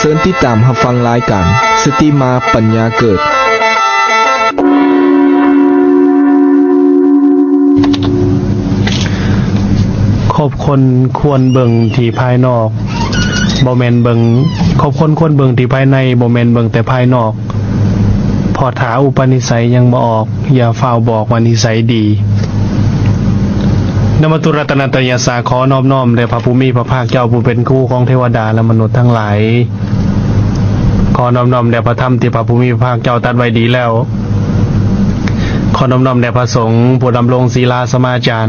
ເຊີນຕິດຕາມຮັບຟັງລາຍການ ສະຕິມາປັນຍາເກີດ. ຄົບຄົນຄວນເບິ່ງທີ່ພາຍນອກ ບໍ່ແມ່ນເບິ່ງ ຄົບຄົນຄວນເບິ່ງທີ່ພາຍໃນ ບໍ່ແມ່ນເບິ່ງແຕ່ພາຍນອກ. ເພາະຖ້າອຸປະນິໄສຍັງບໍ່ອອກ, ຢ່າຟ້າວບອກວ່ານິໄສດີ. ນະມະຕຸລັດຕະນະຕະຍະສາ ຂໍນອບນ້ອມແດ່ພະຜູ້ມີພະພາກເຈົ້າ ຜູ້ເປັນຄູຂອງເທວະດາ ແລະ ມະນຸດທັງຫຼາຍ. ຂໍນອບນ້ອມແດ່ພະທຳທີ່ພະຜູ້ມີພະພາກເຈົ້າຕັດໄວ້ດີແລ້ວ. ຂໍນອບນ້ອມແດ່ພະສົງ ຜູ້ດຳລົງສີລາສະມາຈານ,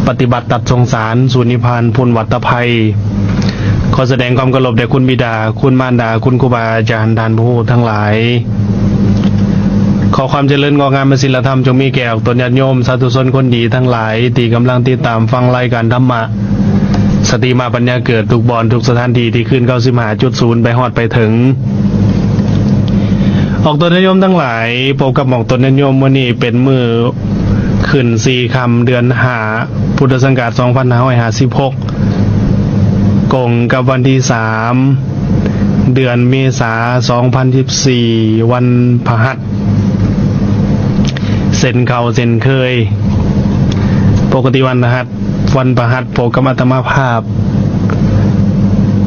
ປະຕິບັດຕັດສົງສານ ສູນນິພານ ພຸ້ນວັດຕະໄພ. ຂໍສະແດງຄວາມເຄົາລົບແດ່ຄຸນບິດາ, ຄຸນມານດາ, ຄຸນຄູບາອາຈານ, ທ່ານຜູ້ຮູ້ທັງຫຼາຍ. ຂໍຄວາມຈະເລີນງອກງາມໃນສິນລະທຳ ຈົ່ງມີແກ່ອອກຕົນຍາດໂຍມ ສາທຸຊົນຄົນດີທັງຫຼາຍ ທີ່ກຳລັງຕິດຕາມຟັງລາຍການທຳມະ ສະຕິມາປັນຍາເກີດ ທຸກບ່ອນທຸກສະຖານທີ່ ທີ່ຄື້ນ ເກົ້າສິບຫ້າຈຸດສູນ ໄປຮອດໄປເຖິງ. ອອກຕົນຍາດໂຍມທັງຫຼາຍ, ພົບກັບອອກຕົນຍາດໂຍມມື້ນີ້ເປັນມື້ຂຶ້ນສີ່ຄ່ຳເດືອນຫ້າ ພຸດທະສັກກະລາດສອງພັນຫ້າຮ້ອຍຫ້າສິບຫົກ ກົງກັບວັນທີສາມ ເດືອນເມສາ ສອງພັນສິບສີ່ ວັນພະຫັດ ເຊັ່ນເກົ່າເຊັ່ນເຄີຍ. ປົກກະຕິວັນພະຫັດ ວັນພະຫັດ ພົບກັບອາດຕະມາພາບ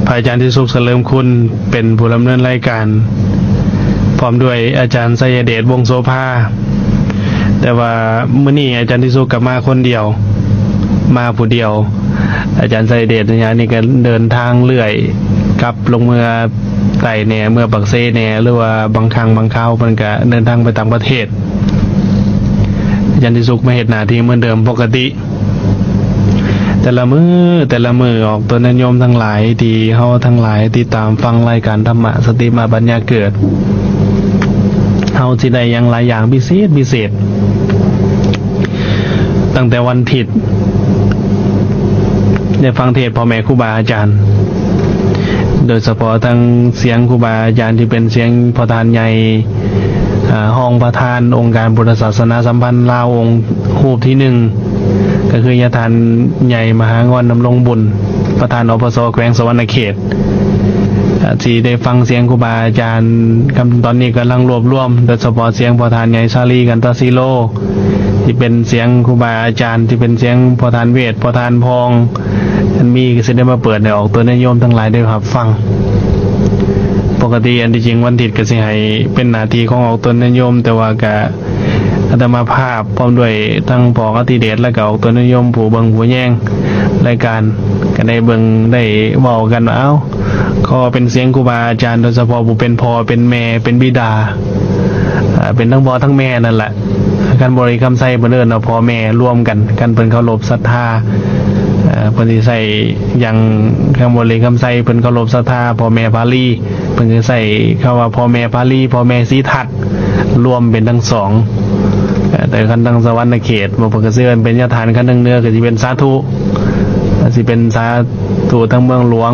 ພະອາຈານທິສຸກ ສະເຫຼີມຄຸນ ເປັນຜູ້ດຳເນີນລາຍການ ພ້ອມດ້ວຍອາຈານໄຊຍະເດດ ວົງໂສພາ. ແຕ່ວ່າມື້ນີ້ອາຈານທິສຸກກໍມາຄົນດຽວ, ມາຜູ້ດຽວ. ອາຈານໄຊຍະເດດໄຊຍະນີ້ກໍເດີນທາງເລື້ອຍ, ກັບລົງເມືອໃຕ້ແດ່, ເມືອປາກເຊແດ່, ຫຼືວ່າບາງຄັ້ງບາງຄາວເພິ່ນກໍເດີນທາງໄປຕ່າງປະເທດ. ອາຈານທິສຸກມາເຮັດໜ້າທີ່ເໝືອນເດີມປົກກະຕິ. ແຕ່ລະມື້ ແຕ່ລະມື້ ອອກຕົນຍາດໂຍມທັງຫຼາຍ ທີ່ເຮົາທັງຫຼາຍຕິດຕາມຟັງລາຍການທຳມະ ສະຕິມາປັນຍາເກີດ, ເຮົາຊິໄດ້ຫຍັງຫຼາຍຢ່າງພິເສດ ພິເສດ. ຕັ້ງແຕ່ວັນທິດ ໄດ້ຟັງເທດພໍ່ແມ່ຄູບາອາຈານ, ໂດຍສະເພາະທັງສຽງຄູບາອາຈານທີ່ເປັນສຽງພໍ່ທ່ານໃຫຍ່ ອາ ຮອງປະທານອົງການພຸດທະສາສະໜາສຳພັນລາວ ອົງຮູບທີໜຶ່ງ ກໍຄືຍາທ່ານໃຫຍ່ ມະຫາງອນ ດຳລົງບຸນ ປະທານ ອພສ ແຂວງສະຫວັນນະເຂດ. ອາ ທີ່ໄດ້ຟັງສຽງຄູບາອາຈານ ກຳ ຕອນນີ້ກຳລັງລວບລວມ ໂດຍສະເພາະສຽງພໍ່ທ່ານໃຫຍ່ ສາລີ ກັນຕະສີໂລ ທີ່ເປັນສຽງຄູບາອາຈານ ທີ່ເປັນສຽງພໍ່ທ່ານເວດ ພໍ່ທ່ານພອງ ອັນມີກໍຊິໄດ້ມາເປີດໃຫ້ອອກຕົນຍາດໂຍມທັງຫຼາຍໄດ້ຮັບຟັງ. ປົກກະຕິອັນທີ່ຈິງວັນທິດກໍຊິໃຫ້ເປັນໜ້າທີ່ຂອງອອກຕົນຍາດໂຍມ, ແຕ່ວ່າກະອາດຕະມາພາບພ້ອມດ້ວຍທັງພໍ່ອະຕິເດດ ແລະກະອອກຕົນຍາດໂຍມຜູ້ເບິ່ງຜູ້ແຍງລາຍການ ກໍໄດ້ເບິ່ງໄດ້ເວົ້າກັນວ່າ ເອົ້າ ຂໍເປັນສຽງຄູບາອາຈານ ໂດຍສະເພາະຜູ້ເປັນພໍ່ເປັນແມ່ເປັນບິດາ ເປັນທັງພໍ່ທັງແມ່ນັ້ນແຫຼະ. ຄັນບໍລິຄຳໄຊເພິ່ນເອີ້ນວ່າພໍ່ແມ່ລວມກັນ ຄັນເພິ່ນເຄົາລົບສັດທາ ເພິ່ນຊິໃຊ້ຢ່າງ ຄັນບໍລິຄຳໄຊເພິ່ນເຄົາລົບສັດທາພໍ່ແມ່ພາລີ ເພິ່ນຊິໃຊ້ຄຳວ່າພໍ່ແມ່ພາລີ ພໍ່ແມ່ສີທັດ ລວມເປັນທັງສອງ. ແຕ່ຄັນທາງສະຫວັນນະເຂດ ເພິ່ນກໍຊິເອີ້ນເປັນຍາທ່ານ, ຄັນທາງເໜືອກໍຊິເປັນສາທຸ ຊິເປັນສາທຸທາງເມືອງຫຼວງ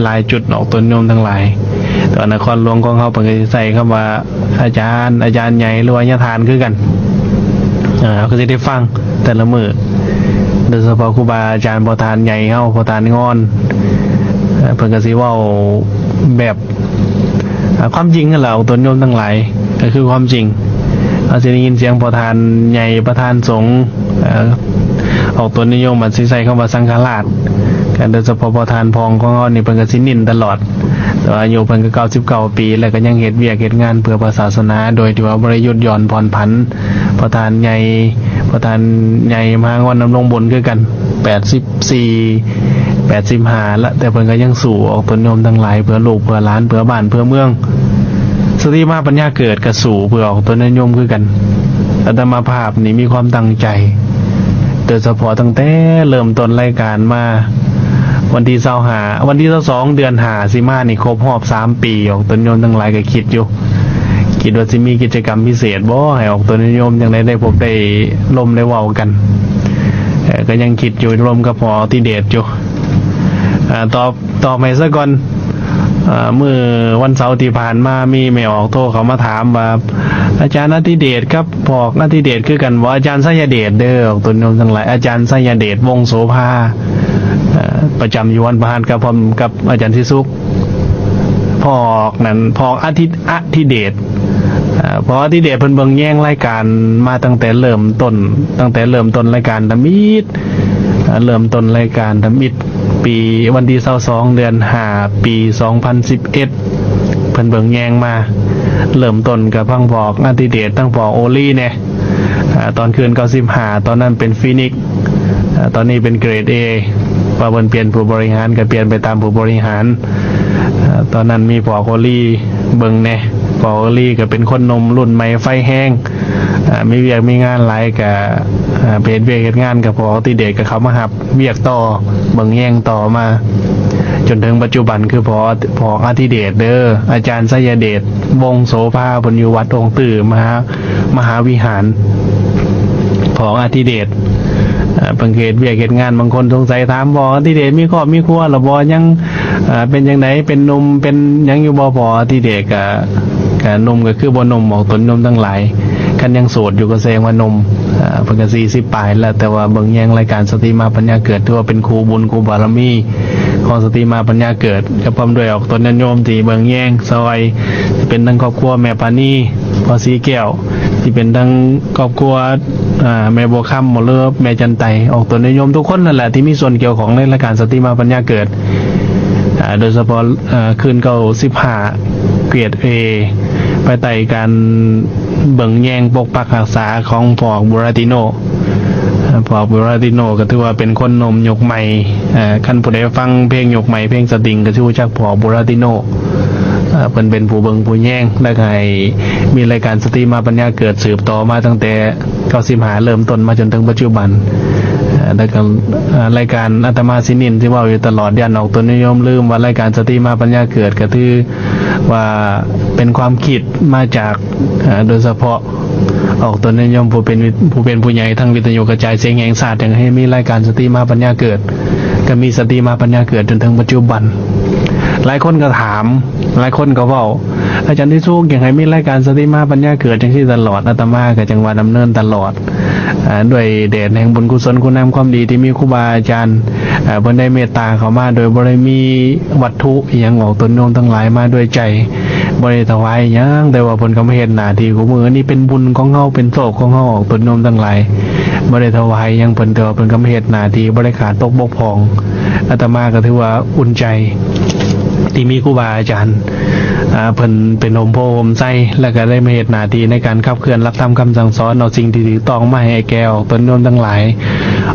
ຫຼາຍໆຈຸດອອກຕົນໂຍມທັງຫຼາຍ. ແຕ່ວ່ານະຄອນຫຼວງຂອງເຮົາ ເພິ່ນກໍຊິໃຊ້ຄຳວ່າ ອາຈານ ອາຈານໃຫຍ່ ຫຼືວ່າຍາທ່ານຄືກັນ. ເຮົາກໍຊິໄດ້ຟັງແຕ່ລະມື້ ໂດຍສະເພາະຄູບາອາຈານ ພໍ່ທ່ານໃຫຍ່ເຮົາ ພໍ່ທ່ານງອນ ເພິ່ນກໍຊິເວົ້າແບບ ຄວາມຈິງຫັ້ນແຫຼະ ອອກຕົນໂຍມທັງຫຼາຍ ກໍຄືຄວາມຈິງ. ເຮົາຊິໄດ້ຍິນສຽງພໍ່ທ່ານໃຫຍ່ ປະທານສົງ ອອກຕົນຍາດໂຍມ ມັນຊິໃຊ້ຄຳວ່າສັງຄະລາດ. ກໍໂດຍສະເພາະພໍ່ທ່ານພອງຂອງເຮົານີ້ ເພິ່ນກໍຊິເນັ້ນຕະຫຼອດ. ແຕ່ວ່າອາຍຸເພິ່ນກໍເກົ້າສິບເກົ້າປີ ແລ້ວກໍຍັງເຮັດວຽກເຮັດງານເພື່ອພະສາສະໜາ ໂດຍທີ່ວ່າບໍ່ໄດ້ຢຸດຢ່ອນຜ່ອນຜັນ. ພໍ່ທ່ານໃຫຍ່ ພໍ່ທ່ານໃຫຍ່ມະຫາງອນ ດຳລົງບຸນຄືກັນ ແປດສິບສີ່ ແປດສິບຫ້າລະ ແຕ່ເພິ່ນກໍຍັງສູ້ອອກຕົນໂຍມທັງຫຼາຍ ເພື່ອລູກເພື່ອຫຼານ ເພື່ອບ້ານເພື່ອເມືອງ. ສະຕິມາປັນຍາເກີດກໍສູ້ເພື່ອອອກຕົນຍາດໂຍມຄືກັນ. ອາດຕະມາພາບນີ້ມີຄວາມຕັ້ງໃຈ ໂດຍສະເພາະຕັ້ງແຕ່ເລີ່ມຕົ້ນລາຍການມາ ວັນທີຊາວຫ້າ ວັນທີຊາວສອງ ເດືອນຫ້າ ຊິມານີ້ຄົບຮອບສາມປີ. ອອກຕົນໂຍມທັງຫຼາຍກໍຄິດຢູ່ ຄິດວ່າຊິມີກິດຈະກຳພິເສດບໍ່ ໃຫ້ອອກຕົນຍາດໂຍມຈັ່ງໃດໄດ້ພົບໄດ້ລົມໄດ້ເວົ້າກັນ. ເອີ ກໍຍັງຄິດຢູ່ ລົມກັບພໍ່ອະຕິເດດຢູ່. ອາ ຕອບ ຕອບໃຫ້ຊະກ່ອນ. ອາ ມື້ວັນເສົາທີ່ຜ່ານມາ ມີແມ່ອອກໂທເຂົ້າມາຖາມວ່າ ອາຈານອະຕິເດດກັບພວກອະຕິເດດຄືກັນບໍ່? ອາຈານໄຊຍະເດດເດີ ອອກຕົນໂຍມທັງຫຼາຍ ອາຈານໄຊຍະເດດ ວົງໂສພາ ເອີ ປະຈຳຢູ່ວັນພະຫັດ ກັບ ພ້ອມກັບອາຈານສີສຸກ. ພໍ່ອອກນັ້ນ ພໍ່ອອກອະທິ ອະທິເດດ ເອີ ພໍ່ອອກອະທິເດດເພິ່ນເບິ່ງແຍງລາຍການມາຕັ້ງແຕ່ເລີ່ມຕົ້ນ, ຕັ້ງແຕ່ເລີ່ມຕົ້ນລາຍການທຳອິດ, ເອີ ເລີ່ມຕົ້ນລາຍການທຳອິດ ປີວັນທີຊາວສອງ ເດືອນຫ້າ ປີສອງພັນສິບເອັດ ເພິ່ນເບິ່ງແຍງມາ. ເລີ່ມຕົ້ນກັບທັງພໍ່ອອກອະທິເດດ ທັງພໍ່ອອກໂອລີແດ່. ອາ ຕອນຄືນເກົ້າສິບຫ້າ ຕອນນັ້ນເປັນຟີນິກ ອາ ຕອນນີ້ເປັນເກຣດເອ ວ່າເພິ່ນປ່ຽນຜູ້ບໍລິຫານກໍປ່ຽນໄປຕາມຜູ້ບໍລິຫານ. ອາ ຕອນນັ້ນມີພໍ່ອອກໂອລີເບິ່ງແດ່, ພໍ່ອອກໂອລີກໍເປັນຄົນໜຸ່ມລຸ້ນໃໝ່ໄຟແຮງ ອາ ມີວຽກມີງານຫຼາຍ ກໍ ອາ ໄປເຮັດວຽກເຮັດງານກັບພໍ່ອອກອະທິເດດ ກໍເຂົ້າມາຮັບວຽກຕໍ່ ເບິ່ງແຍງຕໍ່ມາ ຈົນເຖິງປັດຈຸບັນ ຄືພໍ່ ພໍ່ອອກອະທິເດດເດີ ອາຈານໄຊຍະເດດ ວົງໂສພາ ເພິ່ນຢູ່ວັດອົງຕື້ ມະຫາ ມະຫາວິຫານ ພໍ່ອອກອະທິເດດ ເອີ ເພິ່ນເຮັດວຽກເຮັດງານ. ບາງຄົນສົງໄສຖາມ ພໍ່ອອກອະທິເດດມີຄອບມີຄົວແລ້ວບໍ່? ຍັງ ເອີ ເປັນຈັ່ງໃດ ເປັນໜຸ່ມເປັນຫຍັງຢູ່ບໍ່? ພໍ່ອອກອະທິເດດກະ ກະໜຸ່ມກໍຄືບໍ່ໜຸ່ມ ອອກຕົນໂຍມທັງຫຼາຍ. ຄັນຍັງໂສດຢູ່ກໍແສດງວ່າໜຸ່ມ ເອີ ເພິ່ນກໍສີ່ສິບປາຍແລ້ວ. ແຕ່ວ່າເບິ່ງແຍງລາຍການສະຕິມາປັນຍາເກີດ ຖືວ່າເປັນຄູ່ບຸນຄູ່ບາລະມີຂອງສະຕິມາປັນຍາເກີດ ກໍພ້ອມດ້ວຍອອກຕົນຍາດໂຍມທີ່ເບິ່ງແຍງຊ່ອຍ ຊິເປັນທັງຄອບຄົວແມ່ປານີ ພໍ່ສີແກ້ວ ຊິເປັນທັງຄອບຄົວ ອາ ແມ່ບົວຄຳ ບໍ່ເລີບ ແມ່ຈັນໄຕ ອອກຕົນຍາດໂຍມທຸກຄົນນັ້ນແຫຼະ ທີ່ມີສ່ວນກ່ຽວຂ້ອງໃນລາຍການສະຕິມາປັນຍາເກີດ ອາ ໂດຍສະເພາະ ອາ ຄືນເກົ້າສິບຫ້າ ເກຣດເອ ພາຍໃຕ້ການເບິ່ງແຍງປົກປັກຮັກສາຂອງພໍ່ອອກບູຣາຕິໂນ. ອາ ພໍ່ອອກບູຣາຕິໂນກໍຖືວ່າເປັນຄົນໜຸ່ມຍຸກໃໝ່ ອາ ຄັນຜູ້ໃດຟັງເພງຍຸກໃໝ່ ເພງສະຕິງ ກໍຊິຮູ້ຈັກພໍ່ອອກບູຣາຕິໂນ. ອາ ເພິ່ນເປັນຜູ້ເບິ່ງຜູ້ແຍງ ແລະ ກໍໃຫ້ມີລາຍການສະຕິມາປັນຍາເກີດສືບຕໍ່ມາຕັ້ງແຕ່ເກົ້າສິບຫ້າ ເລີ່ມຕົ້ນມາຈົນເຖິງປັດຈຸບັນ. ອາ ແລ້ວກໍ ອາ ລາຍການອາດຕະມາຊິນິນທີ່ເວົ້າຢູ່ຕະຫຼອດ ຢ້ານອອກຕົນຍາດໂຍມລືມວ່າລາຍການສະຕິມາປັນຍາເກີດ ກໍຖືວ່າເປັນຄວາມຄິດມາຈາກ ອາ ໂດຍສະເພາະອອກຕົນຍາດໂຍມຜູ້ເປັນ ຜູ້ເປັນຜູ້ໃຫຍ່ທາງວິທະຍຸກະຈາຍສຽງແຫ່ງຊາດ ຢາກໃຫ້ມີລາຍການສະຕິມາປັນຍາເກີດ ກໍມີສະຕິມາປັນຍາເກີດຈົນເຖິງປັດຈຸບັນ. ຫຼາຍຄົນກໍຖາມ ຫຼາຍຄົນກໍເວົ້າ ອາຈານທິສຸກ ຢາກໃຫ້ມີລາຍການສະຕິມາປັນຍາເກີດຈັ່ງຊີ້ຕະຫຼອດ. ອາດຕະມາກໍຈັ່ງວ່າດຳເນີນຕະຫຼອດ ອາ ດ້ວຍແດດແຫ່ງບຸນກຸສົນຄຸນງາມຄວາມດີທີ່ມີຄູບາອາຈານ ອາ ເພິ່ນໄດ້ເມດຕາເຂົ້າມາໂດຍບໍ່ໄດ້ມີວັດຖຸອີ່ຫຍັງອອກຕົນໂຍມທັງຫຼາຍມາດ້ວຍໃຈ ບໍ່ໄດ້ຖວາຍຫຍັງ ແຕ່ວ່າເພິ່ນກໍມາເຮັດໜ້າທີ່ຄູ່ມື້. ອັນນີ້ເປັນບຸນຂອງເຮົາ ເປັນໂຊກຂອງເຮົາອອກຕົນໂຍມທັງຫຼາຍ ບໍ່ໄດ້ຖວາຍຫຍັງເພິ່ນ ແຕ່ວ່າເພິ່ນກໍມາເຮັດໜ້າທີ່ ບໍ່ໄດ້ຂາດຕົກບົກຜ່ອງ. ອາດຕະມາກໍຖືວ່າອຸ່ນໃຈ ທີ່ມີຄູບາອາຈານ ອາ ເພິ່ນເປັນຮົ່ມໂພຮົ່ມໄຊ ແລ້ວກໍໄດ້ມາເຮັດໜ້າທີ່ໃນການຂັບເຄື່ອນຫຼັກທຳຄຳສັ່ງສອນ ເອົາສິ່ງທີ່ຖືກຕ້ອງມາໃຫ້ແກ່ອອກຕົນໂຍມທັງຫຼາຍ.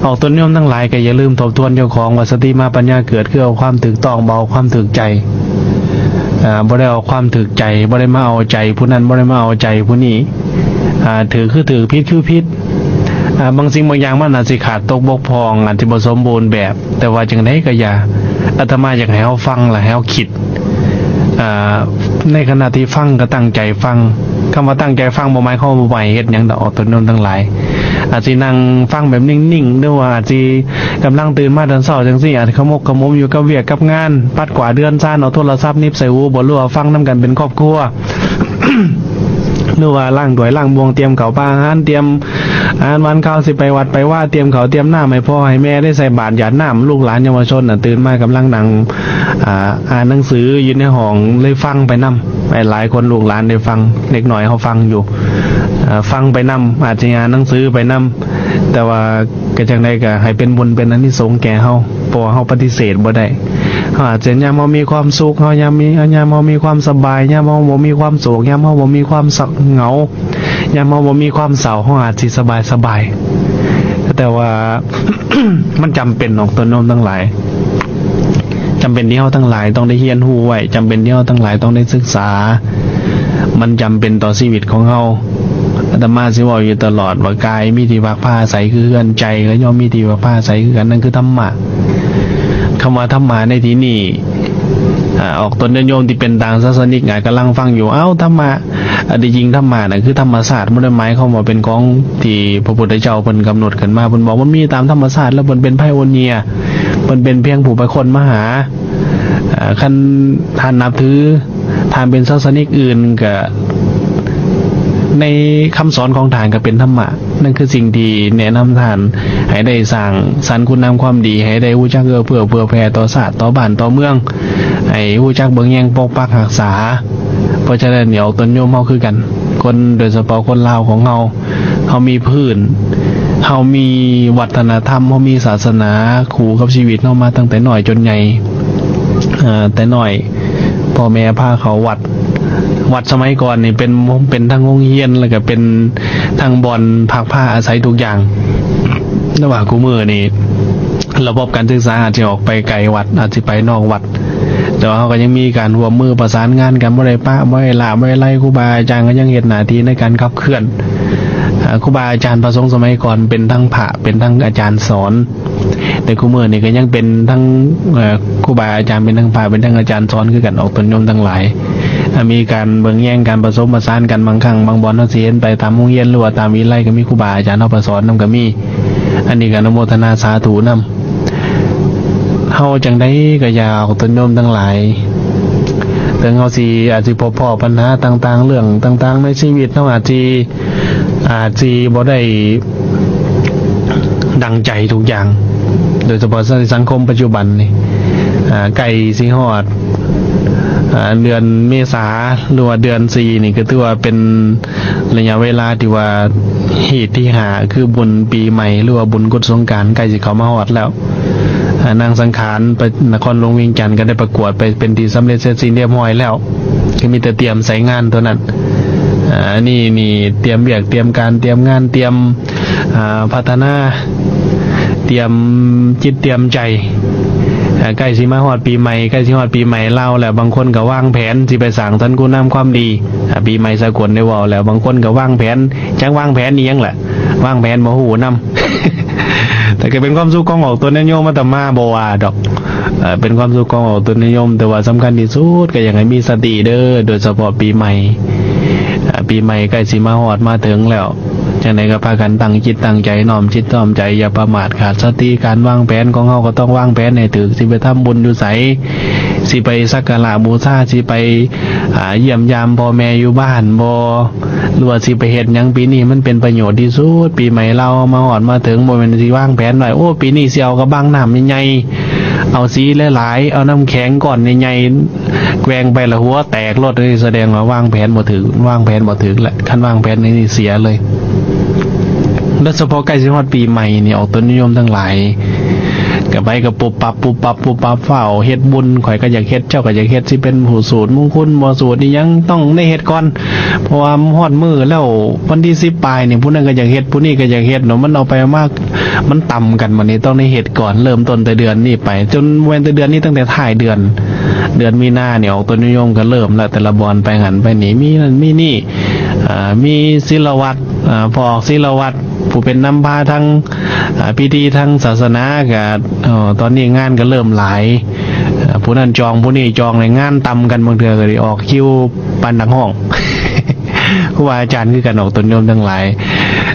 ອອກຕົນໂຍມທັງຫຼາຍກໍຢ່າລືມທົບທວນເຈົ້າຂອງວ່າ ສະຕິມາປັນຍາເກີດ ຄືເອົາຄວາມຖືກຕ້ອງ ບໍ່ເອົາຄວາມຖືກໃຈ ອາ ບໍ່ໄດ້ເອົາຄວາມຖືກໃຈ ບໍ່ໄດ້ມາເອົາໃຈຜູ້ນັ້ນ ບໍ່ໄດ້ມາເອົາໃຈຜູ້ນີ້ ອາ ຖືກຄືຖືກ ຜິດຄືຜິດ. ອາ ບາງສິ່ງບາງຢ່າງມັນອາດຊິຂາດຕົກບົກຜ່ອງ ອາດຊິບໍ່ສົມບູນແບບ ແຕ່ວ່າຈັ່ງໃດກໍຢ່າ ອາດຕະມາຢາກໃຫ້ເຮົາຟັງ ແລະ ໃຫ້ເຮົາຄິດ ອາ ໃນຂະນະທີ່ຟັງກໍຕັ້ງໃຈຟັງ. ຄຳວ່າຕັ້ງໃຈຟັງບໍ່ໝາຍຄວາມວ່າບໍ່ໃຫ້ເຮັດຫຍັງດອກ ອອກຕົນໂຍມທັງຫຼາຍ. ອາດຊິນັ່ງຟັງແບບນິ່ງໆ ຫຼືວ່າອາດຊິກຳລັງຕື່ນມາຕອນເຊົ້າຈັ່ງຊີ້ ອາດຂະໝົກຂະໝົມຢູ່ກັບວຽກກັບງານ ປັດກວາດເຮືອນຊານ ເອົາໂທລະສັບໜິບໃສ່ຫູ ບໍ່ ຫຼືວ່າຟັງນຳກັນເປັນຄອບຄົວ ຫຼືວ່າລ້າງຖ້ວຍລ້າງບ່ວງ ຕຽມເຂົ້າປາອາຫານ ຕຽມອາຫານຫວານຄາວ ຊິໄປວັດໄປວາ ຕຽມເຂົ້າຕຽມນ້ຳໃຫ້ພໍ່ໃຫ້ແມ່ ໄດ້ໃສ່ບາດຢາດນ້ຳ. ລູກຫຼານເຍົາວະຊົນນະ ຕື່ນມາກຳລັງນັ່ງ ອ່າ ອ່ານໜັງສືຢູ່ໃນຫ້ອງ ເລີຍຟັງໄປນຳ. ຫຼາຍໆຄົນລູກຫຼານໄດ້ຟັງ ເດັກນ້ອຍເຮົາຟັງຢູ່ ເອີ ຟັງໄປນຳ ອາດຈະອ່ານໜັງສືໄປນຳ ແຕ່ວ່າ ກໍຈັ່ງໃດກໍໃຫ້ເປັນບຸນເປັນອານິສົງແກ່ເຮົາ ເພາະວ່າເຮົາປະຕິເສດບໍ່ໄດ້. ເຮົາອາດຈະ ຍາມເຮົາມີຄວາມສຸກ ເຮົາຍາມມີ ຍາມເຮົາມີຄວາມສະບາຍ ຍາມເຮົາບໍ່ມີຄວາມໂສກ ຍາມເຮົາບໍ່ມີຄວາມເຫງົາ ຍາມເຮົາບໍ່ມີຄວາມເສົ້າ ເຮົາອາດຊິສະບາຍໆ ແຕ່ວ່າ ມັນຈຳເປັນອອກຕົນໂຍມທັງຫຼາຍ ຈຳເປັນທີ່ເຮົາທັງຫຼາຍຕ້ອງໄດ້ຮຽນຮູ້ໄວ້ ຈຳເປັນທີ່ເຮົາທັງຫຼາຍຕ້ອງໄດ້ສຶກສາ ມັນຈຳເປັນຕໍ່ຊີວິດຂອງເຮົາ. ອາດຕະມາຊິເວົ້າຢູ່ຕະຫຼອດວ່າ ກາຍມີທີ່ພັກພາອາໄສຄືເຮືອນ ໃຈກໍຍ່ອມມີທີ່ພັກພາອາໄສຄືກັນ ນັ້ນຄືທຳມະ. ຄຳວ່າທຳມະໃນທີ່ນີ້ ອາ ອອກຕົນຍາດໂຍມທີ່ເປັນຕ່າງສາສະນິກ ອາດກຳລັງຟັງຢູ່ ເອົ້າ ທຳມະ ອາ ທີ່ຈິງທຳມະນະຄືທຳມະຊາດ ບໍ່ໄດ້ໝາຍຄວາມວ່າເປັນຂອງທີ່ພະພຸດທະເຈົ້າເພິ່ນກຳນົດຂຶ້ນມາ. ເພິ່ນບອກມັນມີຕາມທຳມະຊາດ ແລ້ວເພິ່ນເປັນໄພໂອເນຍ ເພິ່ນເປັນພຽງຜູ້ໄປຄົ້ນມາຫາ. ອາ ຄັນທ່ານນັບຖື ທ່ານເປັນສາສະນິກອື່ນ ກະ ໃນຄຳສອນຂອງທ່ານກະເປັນທຳມະ ນັ້ນຄືສິ່ງທີ່ແນະນຳທ່ານ ໃຫ້ໄດ້ສ້າງສັນຄຸນງາມຄວາມດີ, ໃຫ້ໄດ້ຮູ້ຈັກເອື້ອເຟື້ອເຜື່ອແຜ່ຕໍ່ຊາດ, ຕໍ່ບ້ານ, ຕໍ່ເມືອງ, ໃຫ້ຮູ້ຈັກເບິ່ງແຍງປົກປັກຮັກສາ. ເພາະສະນັ້ນນີ້ ອອກຕົນໂຍມເຮົາຄືກັນ, ຄົນ ໂດຍສະເພາະຄົນລາວຂອງເຮົາ, ເຮົາມີພື້ນ, ເຮົາມີວັດທະນະທຳ, ເຮົາມີສາສະໜາຄູ່ກັບຊີວິດເຮົາມາຕັ້ງແຕ່ນ້ອຍຈົນໃຫຍ່. ເອີ ແຕ່ນ້ອຍ ພໍ່ແມ່ພາເຂົ້າວັດ, ວັດສະໄໝກ່ອນນີ້ເປັນ ເປັນທັງໂຮງຮຽນ ແລ້ວກະເປັນທັງບ່ອນພັກພາອາໄສທຸກຢ່າງ. ແຕ່ວ່າຄູ່ມື້ນີ້ ລະບົບການສຶກສາອາດຊິອອກໄປໄກວັດ, ອາດຊິໄປນອກວັດ, ແຕ່ວ່າເຮົາກໍຍັງມີການຮ່ວມມືປະສານງານກັນ, ບໍ່ໄດ້ປະ, ບໍ່ໄດ້ລະ, ບໍ່ໄດ້ໄລ່, ຄູບາອາຈານກໍຍັງເຮັດໜ້າທີ່ໃນການຂັບເຄື່ອນ. ເອີ ຄູບາອາຈານພະສົງສະໄໝກ່ອນເປັນທັງພະ, ເປັນທັງອາຈານສອນ, ແຕ່ຄູ່ມື້ນີ້ກໍຍັງເປັນທັງ ເອີ ຄູບາອາຈານ, ເປັນທັງພະ, ເປັນທັງອາຈານສອນຄືກັນ ອອກຕົນໂຍມທັງຫຼາຍ. ອາ ມີການເບິ່ງແຍງ, ການປະສົມປະສານກັນ, ບາງຄັ້ງບາງບ່ອນເຮົາຊິເຫັນໄປຕາມໂຮງຮຽນ ຫຼືວ່າຕາມວິໄລ ກໍມີຄູບາອາຈານເຮົາໄປສອນນຳກໍມີ. ອັນນີ້ກໍອະນຸໂມທະນາສາທຸນຳ. ເຮົາຈັ່ງໃດກໍຢ່າ ອອກຕົນໂຍມທັງຫຼາຍ, ເຖິງເຮົາຊິ ອາດຊິພົບພໍ້ບັນຫາຕ່າງໆ ເລື່ອງຕ່າງໆໃນຊີວິດ, ເຮົາອາດຊິ ອາດຊິບໍ່ໄດ້ດັ່ງໃຈທຸກຢ່າງ, ໂດຍສະເພາະໃນສັງຄົມປັດຈຸບັນນີ້. ອາ ໃກ້ຊິຮອດ ອາ ເດືອນເມສາ ຫຼືວ່າເດືອນສີ່ນີ້ ກໍຖືວ່າເປັນໄລຍະເວລາທີ່ວ່າຮີດທີຫ້າ ຄືບຸນປີໃໝ່ ຫຼືວ່າບຸນກຸດສົງການ ໃກ້ຊິເຂົ້າມາຮອດແລ້ວ. ອາ ນາງສັງຂານໄປນະຄອນຫຼວງວຽງຈັນ ກໍໄດ້ປະກວດໄປເປັນທີ່ສຳເລັດເສັດສິ້ນຮຽບຮ້ອຍແລ້ວ, ກໍມີແຕ່ຕຽມໃສ່ງານເທົ່ານັ້ນ. ອາ ອັນນີ້ນີ້ຕຽມວຽກຕຽມການ ຕຽມງານ ຕຽມ ອາ ພັດທະນາ, ຕຽມຈິດຕຽມໃຈ. ອາ ໃກ້ຊິມາຮອດປີໃໝ່, ໃກ້ຊິຮອດປີໃໝ່ລາວແລ້ວ, ບາງຄົນກໍວາງແຜນຊິໄປສ້າງສັນຄຸນງາມຄວາມດີ. ອາ ປີໃໝ່ສາກົນໄດ້ເວົ້າແລ້ວ, ບາງຄົນກໍວາງແຜນ, ຈັກວາງແຜນອີ່ຫຍັງລະ, ວາງແຜນບໍ່ຮູ້ນຳ. ແຕ່ກໍເປັນຄວາມສຸກຂອງອອກຕົນຍາດໂຍມອາດຕະມາບໍ່ວ່າດອກ, ເອີ ເປັນຄວາມສຸກຂອງອອກຕົນຍາດໂຍມ, ແຕ່ວ່າສຳຄັນທີ່ສຸດກໍຢາກໃຫ້ມີສະຕິເດີ, ໂດຍສະເພາະປີໃໝ່, ເອີ ປີໃໝ່ໃກ້ຊິມາຮອດມາເຖິງແລ້ວ, ຈັ່ງໃດກໍພາກັນຕັ້ງຈິດຕັ້ງໃຈ, ນ້ອມຈິດນ້ອມໃຈ, ຢ່າປະໝາດຂາດສະຕິ. ການວາງແຜນຂອງເຮົາກໍຕ້ອງວາງແຜນໃຫ້ຖືກ, ຊິໄປທຳບຸນຢູ່ໃສ, ຊິໄປສັກກາລະບູຊາ, ຊິໄປ ອາ ຢ້ຽມຢາມພໍ່ແມ່ຢູ່ບ້ານບໍ່ ຫຼືວ່າຊິໄປເຮັດຫຍັງປີນີ້ ມັນເປັນປະໂຫຍດທີ່ສຸດ. ປີໃໝ່ລາວມາຮອດມາເຖິງ, ບໍ່ແມ່ນຊິວາງແຜນໄວ້, ໂອ້ ປີນີ້ຊິເອົາກະບັງນ້ຳໃຫຍ່ໆ, ເອົາສີຫຼາຍໆ, ເອົານ້ຳແຂງກ້ອນໃຫຍ່ໆ ແກວ່ງໄປລະຫົວແຕກໂລດ, ນີ້ສະແດງວ່າວາງແຜນບໍ່ຖືກ, ວາງແຜນບໍ່ຖືກແຫຼະ. ຄັນວາງແຜນນີ້ເສຍເລີຍ. ໂດຍສະເພາະໃກ້ຊິຮອດປີໃໝ່ນີ້ ອອກຕົນຍາດໂຍມທັງຫຼາຍ ກໍໄປກໍປຸບປັບ ປຸບປັບ ປຸບປັບ, ຟ້າວເຮັດບຸນ, ຂ້ອຍກໍຢາກເຮັດ, ເຈົ້າກໍຢາກເຮັດ, ຊິເປັນຜູ້ສູດມຸງຄຸນບໍ່ ສູດອີ່ຫຍັງ ຕ້ອງໄດ້ເຮັດກ່ອນ, ເພາະວ່າຮອດມື້ແລ້ວ ວັນທີສິບປາຍນີ້ ຜູ້ນັ້ນກໍຢາກເຮັດ, ຜູ້ນີ້ກໍຢາກເຮັດເນາະ, ມັນເອົາໄປເອົາມາ ມັນຕຳກັນ. ບັດນີ້ຕ້ອງໄດ້ເຮັດກ່ອນ, ເລີ່ມຕົ້ນແຕ່ເດືອນນີ້ໄປ, ຈົນແມ່ນແຕ່ເດືອນນີ້, ຕັ້ງແຕ່ທ້າຍເດືອນ, ເດືອນມີນານີ້ ອອກຕົນຍາດໂຍມກໍເລີ່ມແລ້ວ, ແຕ່ລະບ່ອນໄປຫັ້ນໄປນີ້ ມີນັ້ນມີນີ້, ເອີ ມີສິລະວັດ, ເອີ ພໍ່ອອກສິລະວັດ ຜູ້ເປັນນຳພາທາງ ອາ ພິທີທາງສາສະໜາກະ ເອີ ຕອນນີ້ງານກະເລີ່ມຫຼາຍ, ເອີ ຜູ້ນັ້ນຈອງ ຜູ້ນີ້ຈອງ ແລະ ງານຕຳກັນ, ບາງເທື່ອກະໄດ້ອອກຄິວປານນັກຮ້ອງ ຄູບາອາຈານຄືກັນ ອອກຕົນໂຍມທັງຫຼາຍ.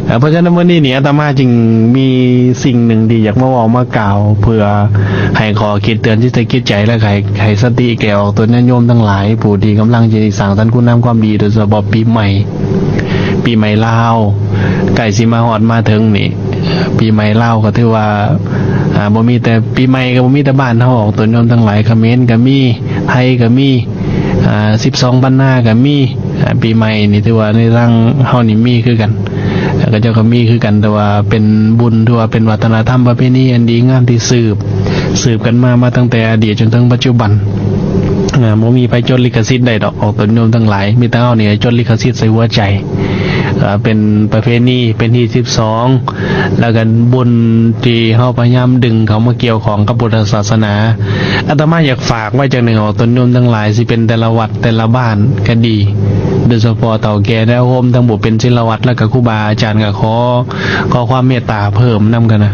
ເອີ ເພາະສະນັ້ນ ມື້ນີ້ນີ້ ອາດຕະມາຈຶ່ງມີສິ່ງໜຶ່ງທີ່ຢາກມາເວົ້າມາກ່າວ ເພື່ອໃຫ້ຂໍ້ຄິດເຕືອນຈິດໃຈ ແລະ ໃຫ້ ໃຫ້ສະຕິແກ່ອອກຕົນຍາດໂຍມທັງຫຼາຍ ຜູ້ທີ່ກຳລັງຊິສ້າງສັນຄຸນງາມຄວາມດີ ໂດຍສະເພາະປີໃໝ່ ປີໃໝ່ລາວໃກ້ຊິມາຮອດມາເຖິງນີ້, ປີໃໝ່ລາວກໍຖືວ່າ ອາ ບໍ່ມີແຕ່ ປີໃໝ່ກໍບໍ່ມີແຕ່ບ້ານເຮົາອອກຕົນໂຍມທັງຫຼາຍ, ຂະເໝນກໍມີ, ໄທກໍມີ, ອາ ສິບສອງພັນນາກໍມີ. ອາ ປີໃໝ່ນີ້ຖືວ່າໃນທາງເຮົານີ້ມີຄືກັນ, ເຂົາເຈົ້າກໍມີຄືກັນ, ແຕ່ວ່າເປັນບຸນ ຖືວ່າເປັນວັດທະນະທຳປະເພນີອັນດີງາມທີ່ສືບ ສືບກັນມາ ມາຕັ້ງແຕ່ອະດີດຈົນເຖິງປັດຈຸບັນ. ອາ ບໍ່ມີໃຜຈົດລິຂະສິດໄດ້ດອກ ອອກຕົນໂຍມທັງຫຼາຍ, ມີແຕ່ເຮົານີ້ຈົດລິຂະສິດໃສ່ຫົວໃຈ. ອາ ເປັນປະເພນີ ເປັນຮີດສິບສອງ ແລ້ວກໍບຸນທີ່ເຮົາພະຍາຍາມດຶງເຂົ້າມາກ່ຽວຂ້ອງກັບພຸດທະສາສະໜາ. ອາດຕະມາຢາກຝາກໄວ້ຈັ່ງໜຶ່ງ ອອກຕົນໂຍມທັງຫຼາຍ, ຊິເປັນແຕ່ລະວັດແຕ່ລະບ້ານກໍດີ, ໂດຍສະເພາະເຖົ້າແກ່ແນວໂຮມ ທັງຜູ້ເປັນສິລະວັດ ແລ້ວກໍຄູບາອາຈານ ກໍຂໍ ຂໍຄວາມເມດຕາເພີ່ມນຳກັນນະ,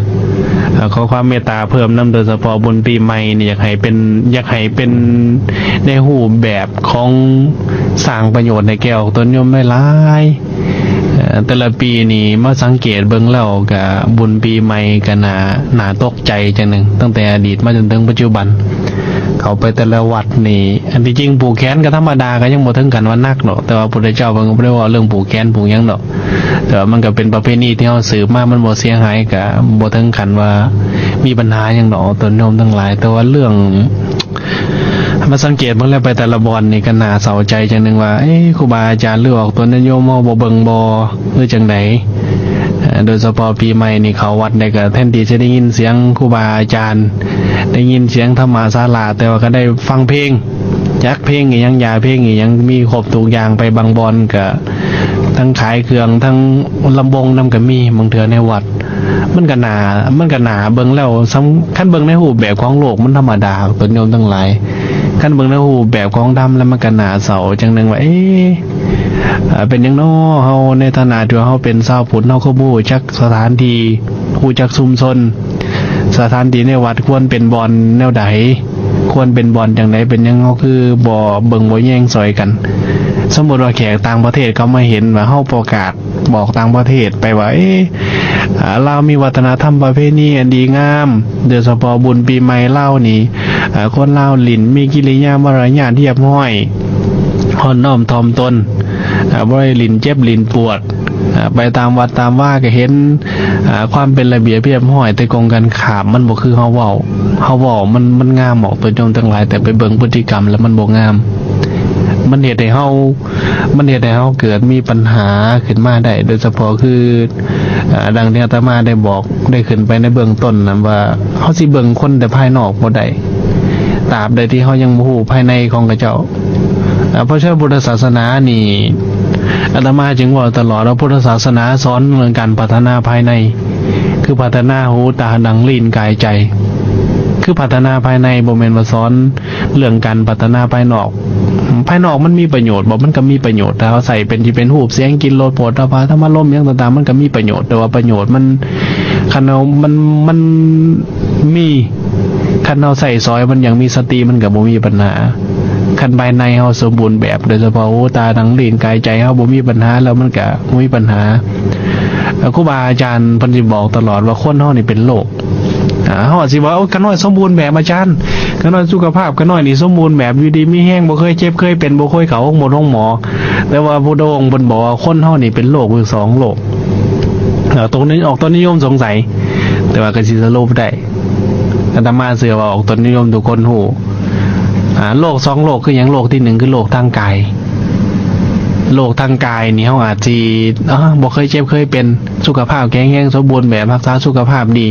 ເອີ ຂໍຄວາມເມດຕາເພີ່ມນຳ, ໂດຍສະເພາະບຸນປີໃໝ່ນີ້ ຢາກໃຫ້ເປັນ ຢາກໃຫ້ເປັນໃນຮູບແບບຂອງສ້າງປະໂຫຍດໃຫ້ແກ່ອອກຕົນໂຍມຫຼາຍໆ. ເອີ ແຕ່ລະປີນີ້ມາສັງເກດເບິ່ງແລ້ວກະບຸນປີໃໝ່ກະໜ້າ ໜ້າຕົກໃຈຈັ່ງໜຶ່ງ, ຕັ້ງແຕ່ອະດີດມາຈົນເຖິງປັດຈຸບັນ ເຂົ້າໄປແຕ່ລະວັດນີ້ ອັນທີ່ຈິງຜູກແຂນກະທຳມະດາ ກະຍັງບໍ່ເຖິງຂັ້ນວ່າໜັກດອກ, ແຕ່ວ່າພຸດທະເຈົ້າເພິ່ນກະບໍ່ໄດ້ເວົ້າເລື່ອງຜູກແຂນຜູກຫຍັງດອກ, ແຕ່ວ່າມັນກະເປັນປະເພນີທີ່ເຮົາສືບມາ ມັນບໍ່ເສຍຫາຍ ກະບໍ່ເຖິງຂັ້ນວ່າມີບັນຫາຫຍັງດອກ ໂຍມທັງຫຼາຍ. ແຕ່ວ່າເລື່ອງ ມາສັງເກດເບິ່ງແລ້ວ ໄປແຕ່ລະບ່ອນນີ້ກະໜ້າເສົ້າໃຈຈັ່ງໜຶ່ງວ່າ ເອ ຄູບາອາຈານ ຫຼືອອກຕົນຍາດໂຍມເຮົາບໍ່ເບິ່ງບໍ່ ຫຼືຈັ່ງໃດ? ເອີ ໂດຍສະເພາະປີໃໝ່ນີ້ເຂົ້າວັດໄດ້ ກະແທນທີ່ຈະໄດ້ຍິນສຽງຄູບາອາຈານ ໄດ້ຍິນສຽງທຳມະສາລະ ແຕ່ວ່າກະໄດ້ຟັງເພງ ຈັກເພງອີ່ຫຍັງ ຢາເພງອີ່ຫຍັງ ມີຄົບທຸກຢ່າງ. ໄປບາງບ່ອນກະທັງຂາຍເຄື່ອງ ທັງລຳວົງນຳກະມີ ບາງເທື່ອໃນວັດ. ມັນກະໜ້າ ມັນກະໜ້າເບິ່ງແລ້ວ ຄັນເບິ່ງໃນຮູບແບບຂອງໂລກມັນທຳມະດາ ໂຍມທັງຫຼາຍ, ຄັນເບິ່ງໃນຮູບແບບຂອງທຳແລ້ວ ມັນກະໜ້າເສົ້າຈັ່ງໜຶ່ງວ່າ ເອ ເປັນຫຍັງນໍ ເຮົາໃນຖານະທີ່ວ່າເຮົາເປັນຊາວພຸດ ເຮົາຄືບໍ່ຮູ້ຈັກສະຖານທີ່ ຮູ້ຈັກຊຸມຊົນ ສະຖານທີ່ໃນວັດຄວນເປັນບ່ອນແນວໃດ ຄວນເປັນບ່ອນຈັ່ງໃດ? ເປັນຫຍັງເຮົາຄືບໍ່ເບິ່ງບໍ່ແຍງຊ່ອຍກັນ? ສົມມຸດວ່າແຂກຕ່າງປະເທດເຂົາມາເຫັນວ່າເຮົາປະກາດ ບອກຕ່າງປະເທດໄປວ່າ ເອ ອາ ລາວມີວັດທະນະທຳປະເພນີອັນດີງາມ, ໂດຍສະເພາະບຸນປີໃໝ່ລາວນີ້ ອາ ຄົນລາວຫຼິ້ນມີກິລິຍາມາລະຍາດຮຽບຮ້ອຍ ອ່ອນນ້ອມຖ່ອມຕົນ ອາ ບໍ່ໄດ້ຫຼິ້ນເຈັບຫຼິ້ນປວດ. ອາ ໄປຕາມວັດຕາມວາກະເຫັນ ອາ ຄວາມເປັນລະບຽບຮຽບຮ້ອຍ, ແຕ່ກົງກັນຂ້າມ ມັນບໍ່ຄືເຮົາເວົ້າ. ເຮົາເວົ້າມັນ ມັນງາມອອກ ໂຍມທັງຫຼາຍ, ແຕ່ໄປເບິ່ງພຶດຕິກຳແລ້ວມັນບໍ່ງາມ. ມັນເຮັດໃຫ້ເຮົາ ມັນເຮັດໃຫ້ເຮົາເກີດມີບັນຫາຂຶ້ນມາໄດ້ ໂດຍສະເພາະຄື ອາ ດັ່ງທີ່ອາດຕະມາໄດ້ບອກ ໄດ້ຂຶ້ນໄປໃນເບື້ອງຕົ້ນນັ້ນວ່າ ເຮົາຊິເບິ່ງຄົນແຕ່ພາຍນອກບໍ່ໄດ້ ຕາບໃດທີ່ເຮົາຍັງບໍ່ຮູ້ພາຍໃນຂອງເຂົາເຈົ້າ. ອາ ເພາະສະນັ້ນ ພຸດທະສາສະໜານີ້ ອາດຕະມາຈຶ່ງເວົ້າຕະຫຼອດວ່າ ພຸດທະສາສະໜາສອນເລື່ອງການພັດທະນາພາຍໃນ ຄືພັດທະນາຫູ ຕາ ດັງ ລີ້ນ ກາຍ ໃຈ ຄືພັດທະນາພາຍໃນ, ບໍ່ແມ່ນວ່າສອນ ເລື່ອງການພັດທະນາພາຍນອກ. ພາຍນອກມັນມີປະໂຫຍດບໍ່? ມັນກະມີປະໂຫຍດ ຖ້າເຮົາໃຊ້ເປັນ ທີ່ເປັນຮູບ ສຽງ ກິ່ນ ລົດ ໂຜດຖະພະ ທຳມາລົມ ຫຍັງຕ່າງໆ ມັນກະມີປະໂຫຍດ, ແຕ່ວ່າປະໂຫຍດມັນ ຄັນເຮົາ ມັນ ມັນມີ ຄັນເຮົາໃຊ້ສອຍມັນຢ່າງມີສະຕິ ມັນກະບໍ່ມີບັນຫາ. ຄັນພາຍໃນເຮົາສົມບູນແບບ ໂດຍສະເພາະຫູ ຕາ ດັງ ລີ້ນ ກາຍ ໃຈ ເຮົາບໍ່ມີບັນຫາແລ້ວ ມັນກະບໍ່ມີບັນຫາ. ຄູບາອາຈານເພິ່ນຊິບອກຕະຫຼອດວ່າ ຄົນເຮົານີ້ເປັນໂລກ. ອາ ເຮົາອາດຊິວ່າ ໂອ້ ຂ້ານ້ອຍສົມບູນແບບອາຈານ, ຂ້ານ້ອຍສຸຂະພາບ ຂ້ານ້ອຍນີ້ສົມບູນແບບ ຢູ່ດີມີແຮງ ບໍ່ເຄີຍເຈັບເຄີຍເປັນ ບໍ່ເຄີຍເຂົ້າໂຮງໝົດໂຮງໝໍ. ແຕ່ວ່າພຸດທະອົງເພິ່ນບອກວ່າ ຄົນເຮົານີ້ເປັນໂລກຢູ່ສອງໂລກ. ອາ ຕົວນີ້ອອກຕົນນິຍົມສົງໄສ ແຕ່ວ່າກະຊິສະຫຼຸບໄດ້ ອາດຕະມາເຊື່ອວ່າອອກຕົນນິຍົມທຸກຄົນຮູ້. ອາ ໂລກສອງໂລກຄືຫຍັງ? ໂລກທີໜຶ່ງຄືໂລກທາງກາຍ. ໂລກທາງກາຍນີ້ເຮົາອາດຊິ ອາ ບໍ່ເຄີຍເຈັບເຄີຍເປັນ ສຸຂະພາບແຂງແຮງສົມບູນແບບ ຮັກສາສຸຂະພາບດີ.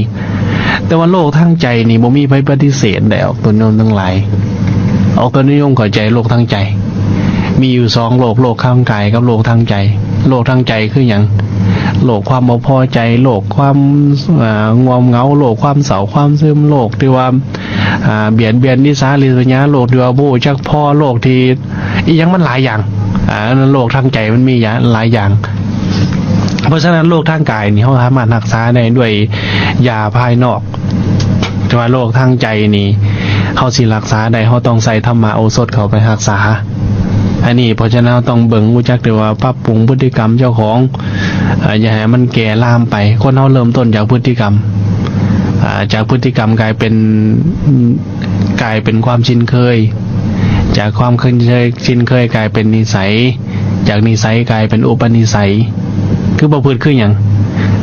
ແຕ່ວ່າໂລກທາງໃຈນີ້ບໍ່ມີໃຜປະຕິເສດໄດ້ອອກຕົນນິຍົມທັງຫຼາຍ. ອອກຕົນນິຍົມເຂົ້າໃຈໂລກທາງໃຈ ມີຢູ່ສອງໂລກ ໂລກທາງກາຍກັບໂລກທາງໃຈ. ໂລກທາງໃຈຄືຫຍັງ? ໂລກຄວາມບໍ່ພໍໃຈ ໂລກຄວາມ ອາ ງ່ວງເຫງົາ ໂລກຄວາມເສົ້າຄວາມຊຶມ ໂລກທີ່ວ່າ ອາ ບຽດບຽນອິດສາລິສຍາ ໂລກທີ່ວ່າບໍ່ຮູ້ຈັກພໍ ໂລກທີ່ ອີ່ຫຍັງມັນຫຼາຍຢ່າງ. ອາ ໂລກທາງໃຈມັນມີຢ່າງ ຫຼາຍຢ່າງ. ເພາະສະນັ້ນ ໂລກທາງກາຍນີ້ ເຮົາສາມາດຮັກສາໄດ້ດ້ວຍຢາພາຍນອກ, ແຕ່ວ່າໂລກທາງໃຈນີ້ ເຮົາຊິຮັກສາໄດ້ ເຮົາຕ້ອງໃຊ້ທຳມະໂອສົດເຂົ້າໄປຮັກສາ. ອັນນີ້ ເພາະສະນັ້ນ ເຮົາຕ້ອງເບິ່ງ ຮູ້ຈັກ ຫຼືວ່າປັບປຸງພຶດຕິກຳເຈົ້າຂອງ ອາ ຢ່າໃຫ້ມັນແກ່ລາມໄປ. ຄົນເຮົາເລີ່ມຕົ້ນຈາກພຶດຕິກຳ ອາ ຈາກພຶດຕິກຳກາຍເປັນ ກາຍເປັນຄວາມຊິນເຄີຍ, ຈາກຄວາມເຄີຍ ຊິນເຄີຍກາຍເປັນນິໄສ, ຈາກນິໄສກາຍເປັນອຸປະນິໄສ. ຄືປະພຶດຄືຫຍັງ?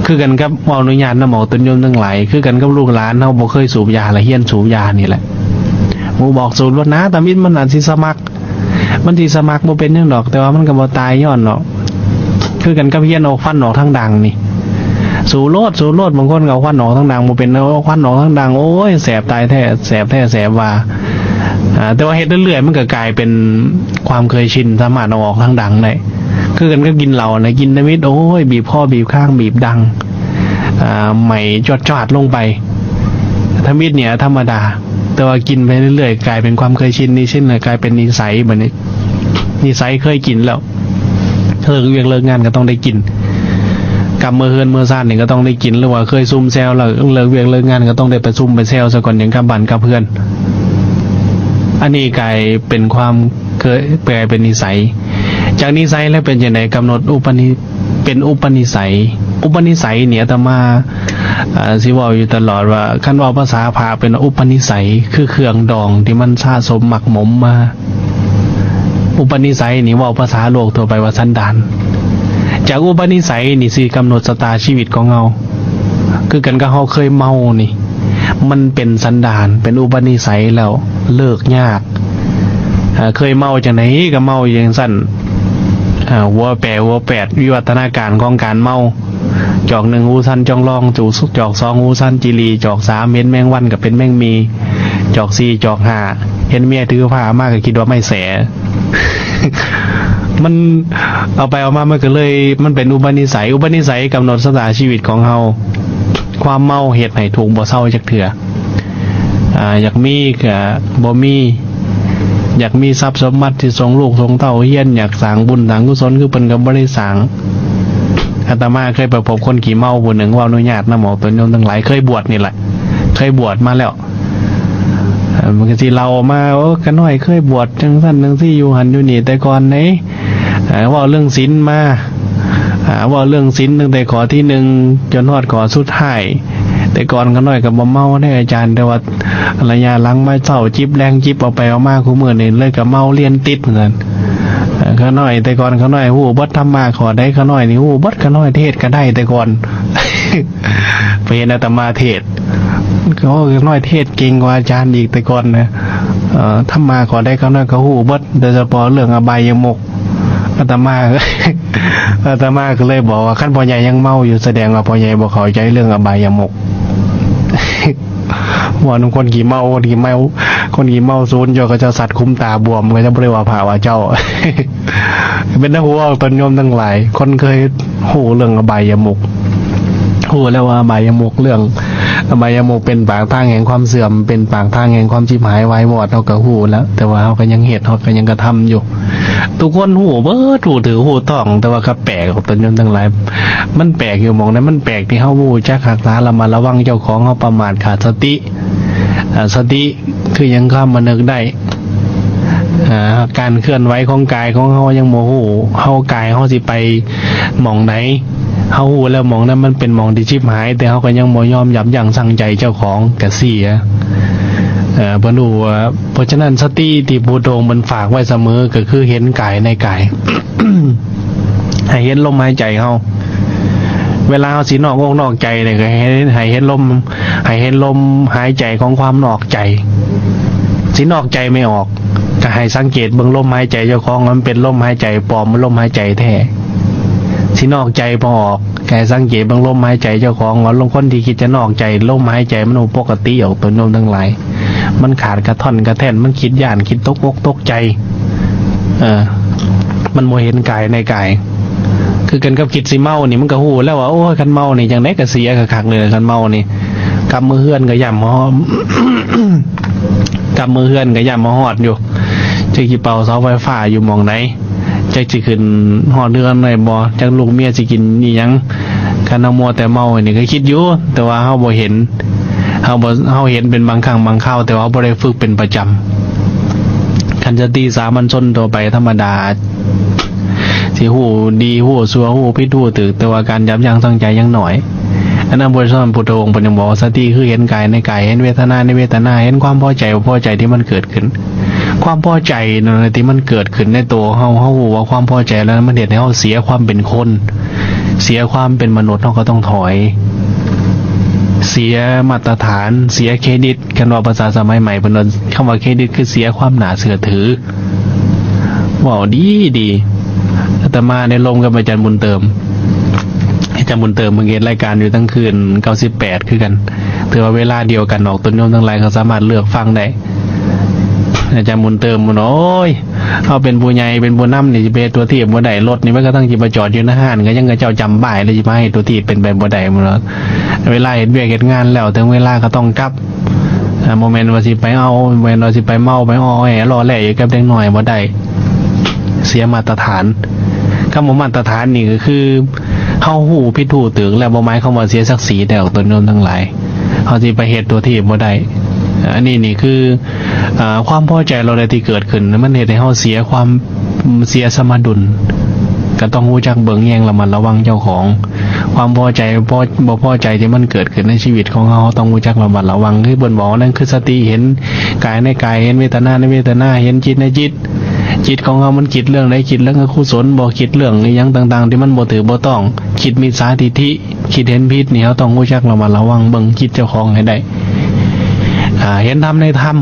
ຄືກັນກັບ ຂໍອະນຸຍາດນຳອອກຕົນໂຍມທັງຫຼາຍ ຄືກັນກັບລູກຫຼານເຮົາບໍ່ເຄີຍສູບຢາ ລະຮຽນສູບຢານີ້ແຫຼະ. ໝູ່ບອກສູບໂລດນາ ທຳອິດມັນອາດຊິສະໝັກ ມັນຊິສະໝັກບໍ່ເປັນຫຍັງດອກ ແຕ່ວ່າມັນກະບໍ່ຕາຍຍ້ອນດອກ. ຄືກັນກັບຮຽນເອົາຄວັນອອກທາງດັງນີ້ ສູບໂລດ ສູບໂລດ. ບາງຄົນກະເອົາຄວັນອອກທາງດັງບໍ່ເປັນ ເອົາຄວັນອອກທາງດັງ ໂອ້ຍ ແສບຕາຍແທ້ ແສບແທ້ແສບວ່າ. ອາ ແຕ່ວ່າເຮັດເລື້ອຍໆ ມັນກະກາຍເປັນຄວາມເຄີຍຊິນ ສາມາດເອົາອອກທາງດັງໄດ້. ຄືກັນກັບກິນເຫຼົ້ານະ ກິນທຳອິດ ໂອ້ຍ ບີບຄໍ ບີບຄາງ ບີບດັງ ອາ ໄໝ້ຈວດໆລົງໄປ ທຳອິດນີ້ທຳມະດາ. ແຕ່ວ່າກິນໄປເລື້ອຍໆ ກາຍເປັນຄວາມເຄີຍຊິນ ນິຊິນ ກາຍເປັນນິໄສ. ບາດນີ້ນິໄສເຄີຍກິນແລ້ວ ເລີກວຽກເລີກງານກະຕ້ອງໄດ້ກິນ, ກັບເມືອເຮືອນເມືອຊານນີ້ກະຕ້ອງໄດ້ກິນ ຫຼືວ່າເຄີຍຊຸມແຊວແລ້ວ ເລີກວຽກເລີກງານກະຕ້ອງໄດ້ໄປຊຸມໄປແຊວຊະກ່ອນ ຈັ່ງກັບບ້ານກັບເຮືອນ. ອັນນີ້ກາຍເປັນຄວາມເຄີຍ ກາຍເປັນນິໄສ. ຈາກນິໄສແລ້ວເປັນຈັ່ງໃດ? ກຳນົດອຸປະນິ ເປັນອຸປະນິໄສ. ອຸປະນິໄສນີ້ອາດຕະມາ ເອີ ຊິເວົ້າຢູ່ຕະຫຼອດວ່າ ຄັນເວົ້າພາສາພະເປັນອຸປະນິໄສ ຄືເຄື່ອງດອງທີ່ມັນສະສົມໝັກໝົມມາ. ອຸປະນິໄສນີ້ເວົ້າພາສາໂລກທົ່ວໄປວ່າສັນດານ. ຈາກອຸປະນິໄສນີ້ຊິກຳນົດຊະຕາຊີວິດຂອງເຮົາ. ຄືກັນກັບເຮົາເຄີຍເມົານີ້ ມັນເປັນສັນດານ ເປັນອຸປະນິໄສແລ້ວ ເລີກຍາກ. ເອີ ເຄີຍເມົາຈັ່ງໃດກໍເມົາຢູ່ຈັ່ງຊັ້ນ. ເອີ ຫົວແປຫົວແປດ ວິວັດທະນາການຂອງການເມົາ. ຈອກໜຶ່ງຫູສັ່ນຈ້ອງລອງ, ຈອກສອງຫູສັ່ນຈີ່ຫຼີ່, ຈອກສາມເຫັນແມງວັນກໍເປັນແມງໝີ່, ຈອກສີ່ ຈອກຫ້າເຫັນເມຍຖືພາມາກໍຄິດວ່າໄມ້ແສ. ມັນເອົາໄປເອົາມາ ມັນກໍເລີຍ ມັນເປັນອຸປະນິໄສ. ອຸປະນິໄສກຳນົດຊະຕາຊີວິດຂອງເຮົາ. ຄວາມເມົາເຮັດໃຫ້ທຸກບໍ່ເຊົາຈັກເທື່ອ. ອາ ຢາກມີກໍບໍ່ມີ, ຢາກມີຊັບສົມບັດທີ່ສົ່ງລູກສົ່ງເຕົ້າຮຽນ, ຢາກສ້າງບຸນສ້າງກຸສົນ ຄືເພິ່ນກໍບໍ່ໄດ້ສ້າງ. ອາດຕະມາເຄີຍໄປພົບຄົນຂີ້ເມົາຜູ້ໜຶ່ງ, ຂໍອະນຸຍາດນຳອອກຕົນໂຍມທັງຫຼາຍ, ເຄີຍບວດນີ້ແຫຼະ, ເຄີຍບວດມາແລ້ວ. ເອີ ມັນກໍຊິເລົ່າມາ, ໂອ້ ຂ້ານ້ອຍເຄີຍບວດຈັ່ງຊັ້ນຈັ່ງຊີ້ ຢູ່ຫັ້ນຢູ່ນີ້ແຕ່ກ່ອນເດ້. ເອີ ເວົ້າເລື່ອງສິນມາ, ເວົ້າເລື່ອງສິນຕັ້ງແຕ່ຂໍ້ທີໜຶ່ງຈົນຮອດຂໍ້ສຸດທ້າຍ. ແຕ່ກ່ອນຂ້ານ້ອຍກໍບໍ່ເມົາເດ້ອາຈານ, ແຕ່ວ່າໄລຍະຫຼັງມາເຊົາຈິບແລງຈິບ ເອົາໄປເອົາມາ ຄູ່ມື້ນີ້ເລີຍກໍເມົາລຽນຕິດວ່າຊັ້ນ. ເອີ ຂ້ານ້ອຍ ແຕ່ກ່ອນຂ້ານ້ອຍຮູ້ເບິດ, ທຳມະຂໍ້ໃດຂ້ານ້ອຍນີ້ຮູ້ເບິດ, ຂ້ານ້ອຍເທດກໍໄດ້ແຕ່ກ່ອນ. ໄປເຫັນອາດຕະມາເທດ, ໂອ້ ຂ້ານ້ອຍເທດເກັ່ງກວ່າອາຈານອີກແຕ່ກ່ອນນະ. ເອີ ທຳມະຂໍ້ໃດຂ້ານ້ອຍກໍຮູ້ເບິດ, ໂດຍສະເພາະເລື່ອງອະບາຍຍະມຸກ. ອາດຕະມາ ອາດຕະມາກໍເລີຍບອກວ່າ ຄັນພໍ່ໃຫຍ່ຍັງເມົາຢູ່ ສະແດງວ່າພໍ່ໃຫຍ່ບໍ່ເຂົ້າໃຈເລື່ອງອະບາຍຍະມຸກ. ເວົ້ານຳຄົນຂີ້ເມົາ, ຄົນຂີ້ເມົາ, ຄົນຂີ້ເມົາສູນຢູ່ ເຂົາເຈົ້າສັດຂຸມຕາບວມ, ເຂົາເຈົ້າບໍ່ໄດ້ວ່າພະວ່າເຈົ້າ. ເປັນຕາຫົວຕົນໂຍມທັງຫຼາຍ, ຄົນເຄີຍຮູ້ເລື່ອງອະບາຍຍະມຸກ ຮູ້ແລ້ວວ່າອະບາຍຍະມຸກ, ເລື່ອງອະບາຍຍະມຸກເປັນປາກທາງແຫ່ງຄວາມເສື່ອມ, ເປັນປາກທາງແຫ່ງຄວາມຈິບຫາຍວາຍວອດ, ເຮົາກໍຮູ້ແລ້ວ, ແຕ່ວ່າເຮົາກໍຍັງເຮັດ, ເຮົາກໍຍັງກະທຳຢູ່. ທຸກຄົນຮູ້ເບິດ, ຮູ້ຖືກຮູ້ຕ້ອງ, ແຕ່ວ່າກໍແປກອອກ ຕົນໂຍມທັງຫຼາຍ. ມັນແປກຢູ່ໝ່ອງໃດ? ມັນແປກທີ່ເຮົາບໍ່ຮູ້ຈັກຮັກສາລະມັດລະວັງເຈົ້າຂອງ, ເຮົາປະໝາດຂາດສະຕິ. ອາ ສະຕິຄືຫຍັງ? ຄວາມລະນຶກໄດ້. ອາ ການເຄື່ອນໄຫວຂອງກາຍຂອງເຮົາຍັງບໍ່ຮູ້, ເຮົາ ກາຍເຮົາຊິໄປໝ່ອງໃດ? ເຮົາຮູ້ແລ້ວໝ່ອງນັ້ນມັນເປັນໝ່ອງທີ່ຊິບຫາຍ, ແຕ່ເຮົາກໍຍັງບໍ່ຍອມຢັບຢັ້ງຊັ່ງໃຈເຈົ້າຂອງ, ກະເສຍ. ເອີ ເພິ່ນຮູ້ວ່າ, ເພາະສະນັ້ນສະຕິທີ່ພຸດທະອົງເພິ່ນຝາກໄວ້ສະເໝີ ກໍຄືເຫັນກາຍໃນກາຍ, ໃຫ້ເຫັນລົມຫາຍໃຈເຮົາ. ເວລາເຮົາຊິນອກອົກນອກໃຈນີ້ ກໍໃຫ້ ໃຫ້ເຫັນລົມ, ໃຫ້ເຫັນລົມຫາຍໃຈຂອງຄວາມນອກໃຈ. ຊິນອກໃຈແມ່ອອກ ກໍໃຫ້ສັງເກດເບິ່ງລົມຫາຍໃຈເຈົ້າຂອງ, ມັນເປັນລົມຫາຍໃຈປອມ ຫຼື ລົມຫາຍໃຈແທ້. ຊິນອກໃຈບໍ່ອອກ ກໍໃຫ້ສັງເກດເບິ່ງລົມຫາຍໃຈເຈົ້າຂອງ, ວ່າຄົນທີ່ຄິດຈະນອກໃຈ ລົມຫາຍໃຈມັນບໍ່ປົກກະຕິອອກ ຕົນໂຍມທັງຫຼາຍ. ມັນຂາດກະທ່ອນກະແທ່ນ, ມັນຄິດຢ້ານ, ຄິດຕົກອົກຕົກໃຈ. ເອີ ມັນບໍ່ເຫັນກາຍໃນກາຍ. ຄືກັນກັບຄິດຊິເມົານີ້, ມັນກໍຮູ້ແລ້ວວ່າ ໂອ້ຍ ຄັນເມົານີ້ ຈັ່ງໃດກໍເສຍຄັກໆເລີຍ. ຄັນເມົານີ້ ກັບມື້ເຮືອນກໍຢ້ານມາຮອດ, ກັບມື້ເຮືອນກໍຢ້ານມາຮອດຢູ່. ຈັກຊິເປົ່າເສົາໄຟຟ້າຢູ່ໝ່ອງໃດ, ຈັກຊິຂຶ້ນຮອດເຮືອນໄດ້ບໍ່, ຈັກລູກເມຍຊິກິນອີ່ຫຍັງ. ຄັນເຮົາມົວແຕ່ເມົານີ້ກໍຄິດຢູ່, ແຕ່ວ່າເຮົາບໍ່ເຫັນ. ເຮົາບໍ່, ເຮົາເຫັນເປັນບາງຄັ້ງບາງຄາວ, ແຕ່ວ່າເຮົາບໍ່ໄດ້ຝຶກເປັນປະຈຳ. ຄັນສະຕິສາມັນຊົນທົ່ວໄປທຳມະດາ ຊິຮູ້ດີຮູ້ຊົ່ວ, ຮູ້ຜິດຮູ້ຖືກ, ແຕ່ວ່າການຍັບຢັ້ງຊັ່ງໃຈຍັງໜ້ອຍ. ອັນນັ້ນ ພະສຳມາສຳພຸດທະອົງເພິ່ນຍັງບອກວ່າ ສະຕິຄືເຫັນກາຍໃນກາຍ, ເຫັນເວທະນາໃນເວທະນາ, ເຫັນຄວາມພໍໃຈບໍ່ພໍໃຈທີ່ມັນເກີດຂຶ້ນ. ຄວາມພໍໃຈນັ້ນທີ່ມັນເກີດຂຶ້ນໃນໂຕເຮົາ, ເຮົາຮູ້ວ່າຄວາມພໍໃຈແລ້ວມັນເຮັດໃຫ້ເຮົາເສຍຄວາມເປັນຄົນ, ເສຍຄວາມເປັນມະນຸດ, ເຮົາກໍຕ້ອງຖອຍ, ເສຍມາດຕະຖານ, ເສຍເຄຣດິດ. ຄັນເວົ້າພາສາສະໄໝໃໝ່ເພິ່ນວ່າ ຄຳວ່າເຄຣດິດຄືເສຍຄວາມໜ້າເຊື່ອຖື. ເວົ້າດີໆ. ອາດຕະມາໄດ້ລົມກັບອາຈານບຸນເຕີມ. ອາຈານບຸນເຕີມເພິ່ນເຮັດລາຍການຢູ່ທັງຄືນເກົ້າສິບແປດຄືກັນ. ຖືວ່າເວລາດຽວກັນດອກ, ຕົນໂຍມທັງຫຼາຍກໍສາມາດເລືອກຟັງໄດ້. ອາຈານບຸນເຕີມເພິ່ນ ໂອ້ຍ ເຮົາເປັນຜູ້ໃຫຍ່ເປັນຜູ້ນຳນີ້ ຊິໄປເຮັດຕົວທີບບໍ່ໄດ້. ລົດນີ້ມັນກະທັງຊິມາຈອດຢູ່ໜ້າຮ້ານ ກະຍັງ ຂະເຈົ້າຈຳປ້າຍແລ້ວຊິມາໃຫ້ຕົວທີບ ເປັນໄປບໍ່ໄດ້. ເວລາເຮັດວຽກເຮັດງານແລ້ວ ເຖິງເວລາກໍຕ້ອງກັບ. ອາ ບໍ່ແມ່ນວ່າຊິໄປເອົາ, ບໍ່ແມ່ນວ່າຊິໄປເມົາໄປອໍແອຫຼໍ່ແຫຼຢູ່ກັບເດັກນ້ອຍບໍ່ໄດ້, ເສຍມາດຕະຖານ. ຄຳວ່າມາດຕະຖານນີ້ກໍຄື ເຮົາຮູ້ຜິດຮູ້ຖືກແລ້ວ ບໍ່ໝາຍຄວາມວ່າເສຍສັກສີໄດ້ດອກ ຕົນໂຍມທັງຫຼາຍ. ເຮົາຊິໄປເຮັດຕົວທີບບໍ່ໄດ້. ອັນນີ້ນີ້ຄື ອາ ຄວາມພໍໃຈເຫຼົ່າໃດທີ່ເກີດຂຶ້ນ ມັນເຮັດໃຫ້ເຮົາເສຍຄວາມ ເສຍສະມະດຸນ. ກໍຕ້ອງຮູ້ຈັກເບິ່ງແຍງ ລະມັດລະວັງເຈົ້າຂອງ. ຄວາມພໍໃຈ ພໍ ບໍ່ພໍໃຈທີ່ມັນເກີດຂຶ້ນໃນຊີວິດຂອງເຮົາ ເຮົາຕ້ອງຮູ້ຈັກລະມັດລະວັງ. ຄືເພິ່ນເວົ້ານັ້ນ ຄືສະຕິເຫັນກາຍໃນກາຍ, ເຫັນເວທະນາໃນເວທະນາ, ເຫັນຈິດໃນຈິດ. ຈິດຂອງເຮົາມັນຄິດເລື່ອງໃດ? ຄິດເລື່ອງອະກຸສົນບໍ? ຄິດເລື່ອງອີ່ຫຍັງຕ່າງໆທີ່ມັນບໍ່ຖືກບໍ່ຕ້ອງ, ຄິດມິດສາທິດຖິ, ຄິດເຫັນຜິດນີ້ ເຮົາຕ້ອງຮູ້ຈັກລະມັດລະວັງເບິ່ງຈິດເຈົ້າຂອງໃຫ້ໄດ້. ອາ ເຫັນທຳໃນທຳ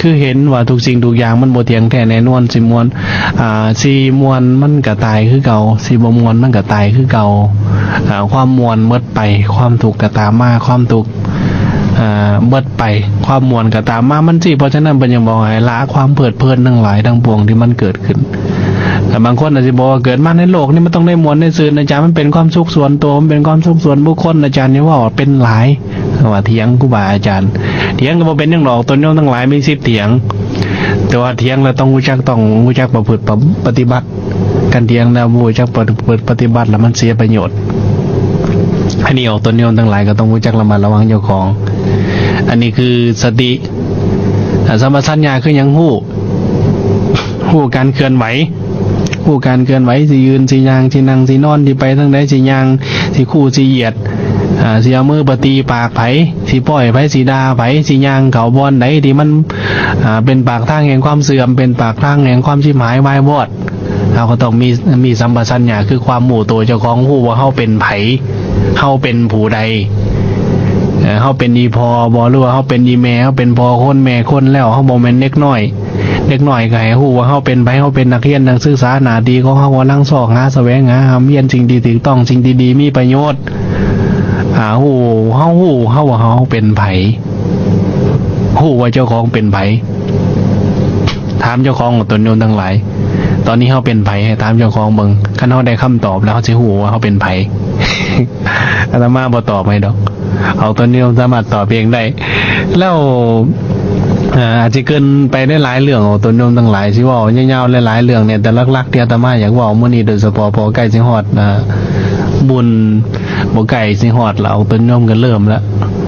ຄືເຫັນວ່າທຸກສິ່ງທຸກຢ່າງມັນບໍ່ທ່ຽງແທ້ແນ່ນອນ, ຊິມ່ວນ ອາ ຊິມ່ວນມັນກະຕາຍຄືເກົ່າ, ຊິບໍ່ມ່ວນມັນກະຕາຍຄືເກົ່າ. ອາ ຄວາມມ່ວນໝົດໄປ, ຄວາມທຸກກະຕາມມາ, ຄວາມທຸກ ອາ ເບິດໄປ, ຄວາມມ່ວນກະຕາມມາ, ມັນຊິ. ເພາະສະນັ້ນເພິ່ນຈຶ່ງບອກໃຫ້ລະຄວາມເພີດເພີນທັງຫຼາຍທັງປວງທີ່ມັນເກີດຂຶ້ນ. ແຕ່ບາງຄົນອາດຊິບອກວ່າ ເກີດມາໃນໂລກນີ້ມັນຕ້ອງໄດ້ມ່ວນໄດ້ຊື່ນ, ອາຈານ, ມັນເປັນຄວາມສຸກສ່ວນຕົວ, ມັນເປັນຄວາມສຸກສ່ວນບຸກຄົນ. ອາຈານ ຢ່າເວົ້າ, ເປັນຫຼາຍ. ວ່າຖຽງຄູບາອາຈານ, ຖຽງກໍບໍ່ເປັນຫຍັງດອກ, ຕົນໂຍມທັງຫຼາຍມີສິດຖຽງ, ແຕ່ວ່າຖຽງແລ້ວຕ້ອງຮູ້ຈັກ, ຕ້ອງຮູ້ຈັກປະພຶດປະ ປະຕິບັດ. ຄັນຖຽງແລ້ວບໍ່ຮູ້ຈັກປະພຶດປະຕິບັດ ແລ້ວມັນເສຍປະໂຫຍດ. ອັນນີ້ອອກຕົນໂຍມທັງຫຼາຍກໍຕ້ອງຮູ້ຈັກລະມັດລະວັງເຈົ້າຂອງ. ອັນນີ້ຄືສະຕິ. ອາ ສຳປະສັນຍາຄືຫຍັງ? ຮູ້ ຮູ້ການເຄື່ອນໄຫວ, ຮູ້ການເຄື່ອນໄຫວ, ຊິຢືນ ຊິຍ່າງ ຊິນັ່ງ ຊິນອນ, ຊິໄປທາງໃດ, ຊິຍ່າງ ຊິຄູ່ ຊິຢຽດ, ອາ ຊິເອົາມືປະຕີປາກໃຜ, ຊິປ້ອຍໃຜ, ຊິດ່າໃຜ, ຊິຍ່າງເຂົ້າບ່ອນໃດທີ່ມັນ ອາ ເປັນປາກທາງແຫ່ງຄວາມເສື່ອມ, ເປັນປາກທາງແຫ່ງຄວາມຊິບຫາຍວາຍວອດ. ເຮົາກໍຕ້ອງມີ ມີສຳປະສັນຍາ ຄືຄວາມຮູ້ໂຕເຈົ້າຂອງ, ຮູ້ວ່າເຮົາເປັນໃຜ, ເຮົາເປັນຜູ້ໃດ, ເອີ ເຮົາເປັນອີ່ພໍ່ບໍ ຫຼືວ່າເຮົາເປັນອີ່ແມ່? ເຮົາເປັນພໍ່ຄົນແມ່ຄົນແລ້ວ, ເຮົາບໍ່ແມ່ນເດັກນ້ອຍ. ເດັກນ້ອຍກໍໃຫ້ຮູ້ວ່າເຮົາເປັນໃຜ, ເຮົາເປັນນັກຮຽນນັກສຶກສາ, ໜ້າທີ່ຂອງເຮົາກຳລັງຊອກຫາ, ສະແຫວງຫາ, ຮ່ຳຮຽນສິ່ງທີ່ຖືກຕ້ອງ, ສິ່ງທີ່ດີ, ມີປະໂຫຍດ. ອາ ຮູ້ ເຮົາຮູ້ ເຮົາວ່າເຮົາເປັນໃຜ, ຮູ້ວ່າເຈົ້າຂອງເປັນໃຜ. ຖາມເຈົ້າຂອງ ຕົນໂຍມທັງຫຼາຍ, ຕອນນີ້ເຮົາເປັນໃຜ? ໃຫ້ຖາມເຈົ້າຂອງເບິ່ງ. ຄັນເຮົາໄດ້ຄຳຕອບແລ້ວ ເຮົາຊິຮູ້ວ່າເຮົາເປັນໃຜ. ອາດຕະມາບໍ່ຕອບໃຫ້ດອກ, ເອົາຕົນໂຍມສາມາດຕອບເອງໄດ້. ແລ້ວ ອາ ອາດຊິເກີນໄປໄດ້ຫຼາຍເລື່ອງ, ເອົາຕົນໂຍມທັງຫຼາຍ ຊິເວົ້າຍາວໆຫຼາຍໆເລື່ອງແດ່, ແຕ່ຫຼັກໆທີ່ອາດຕະມາຢາກເວົ້າມື້ນີ້ ໂດຍສະເພາະເພາະໃກ້ຊິຮອດ ອາ ບຸນ ບໍ່ໃກ້ຊິຮອດແລ້ວ, ຕົນໂຍມກໍເລີ່ມລະ,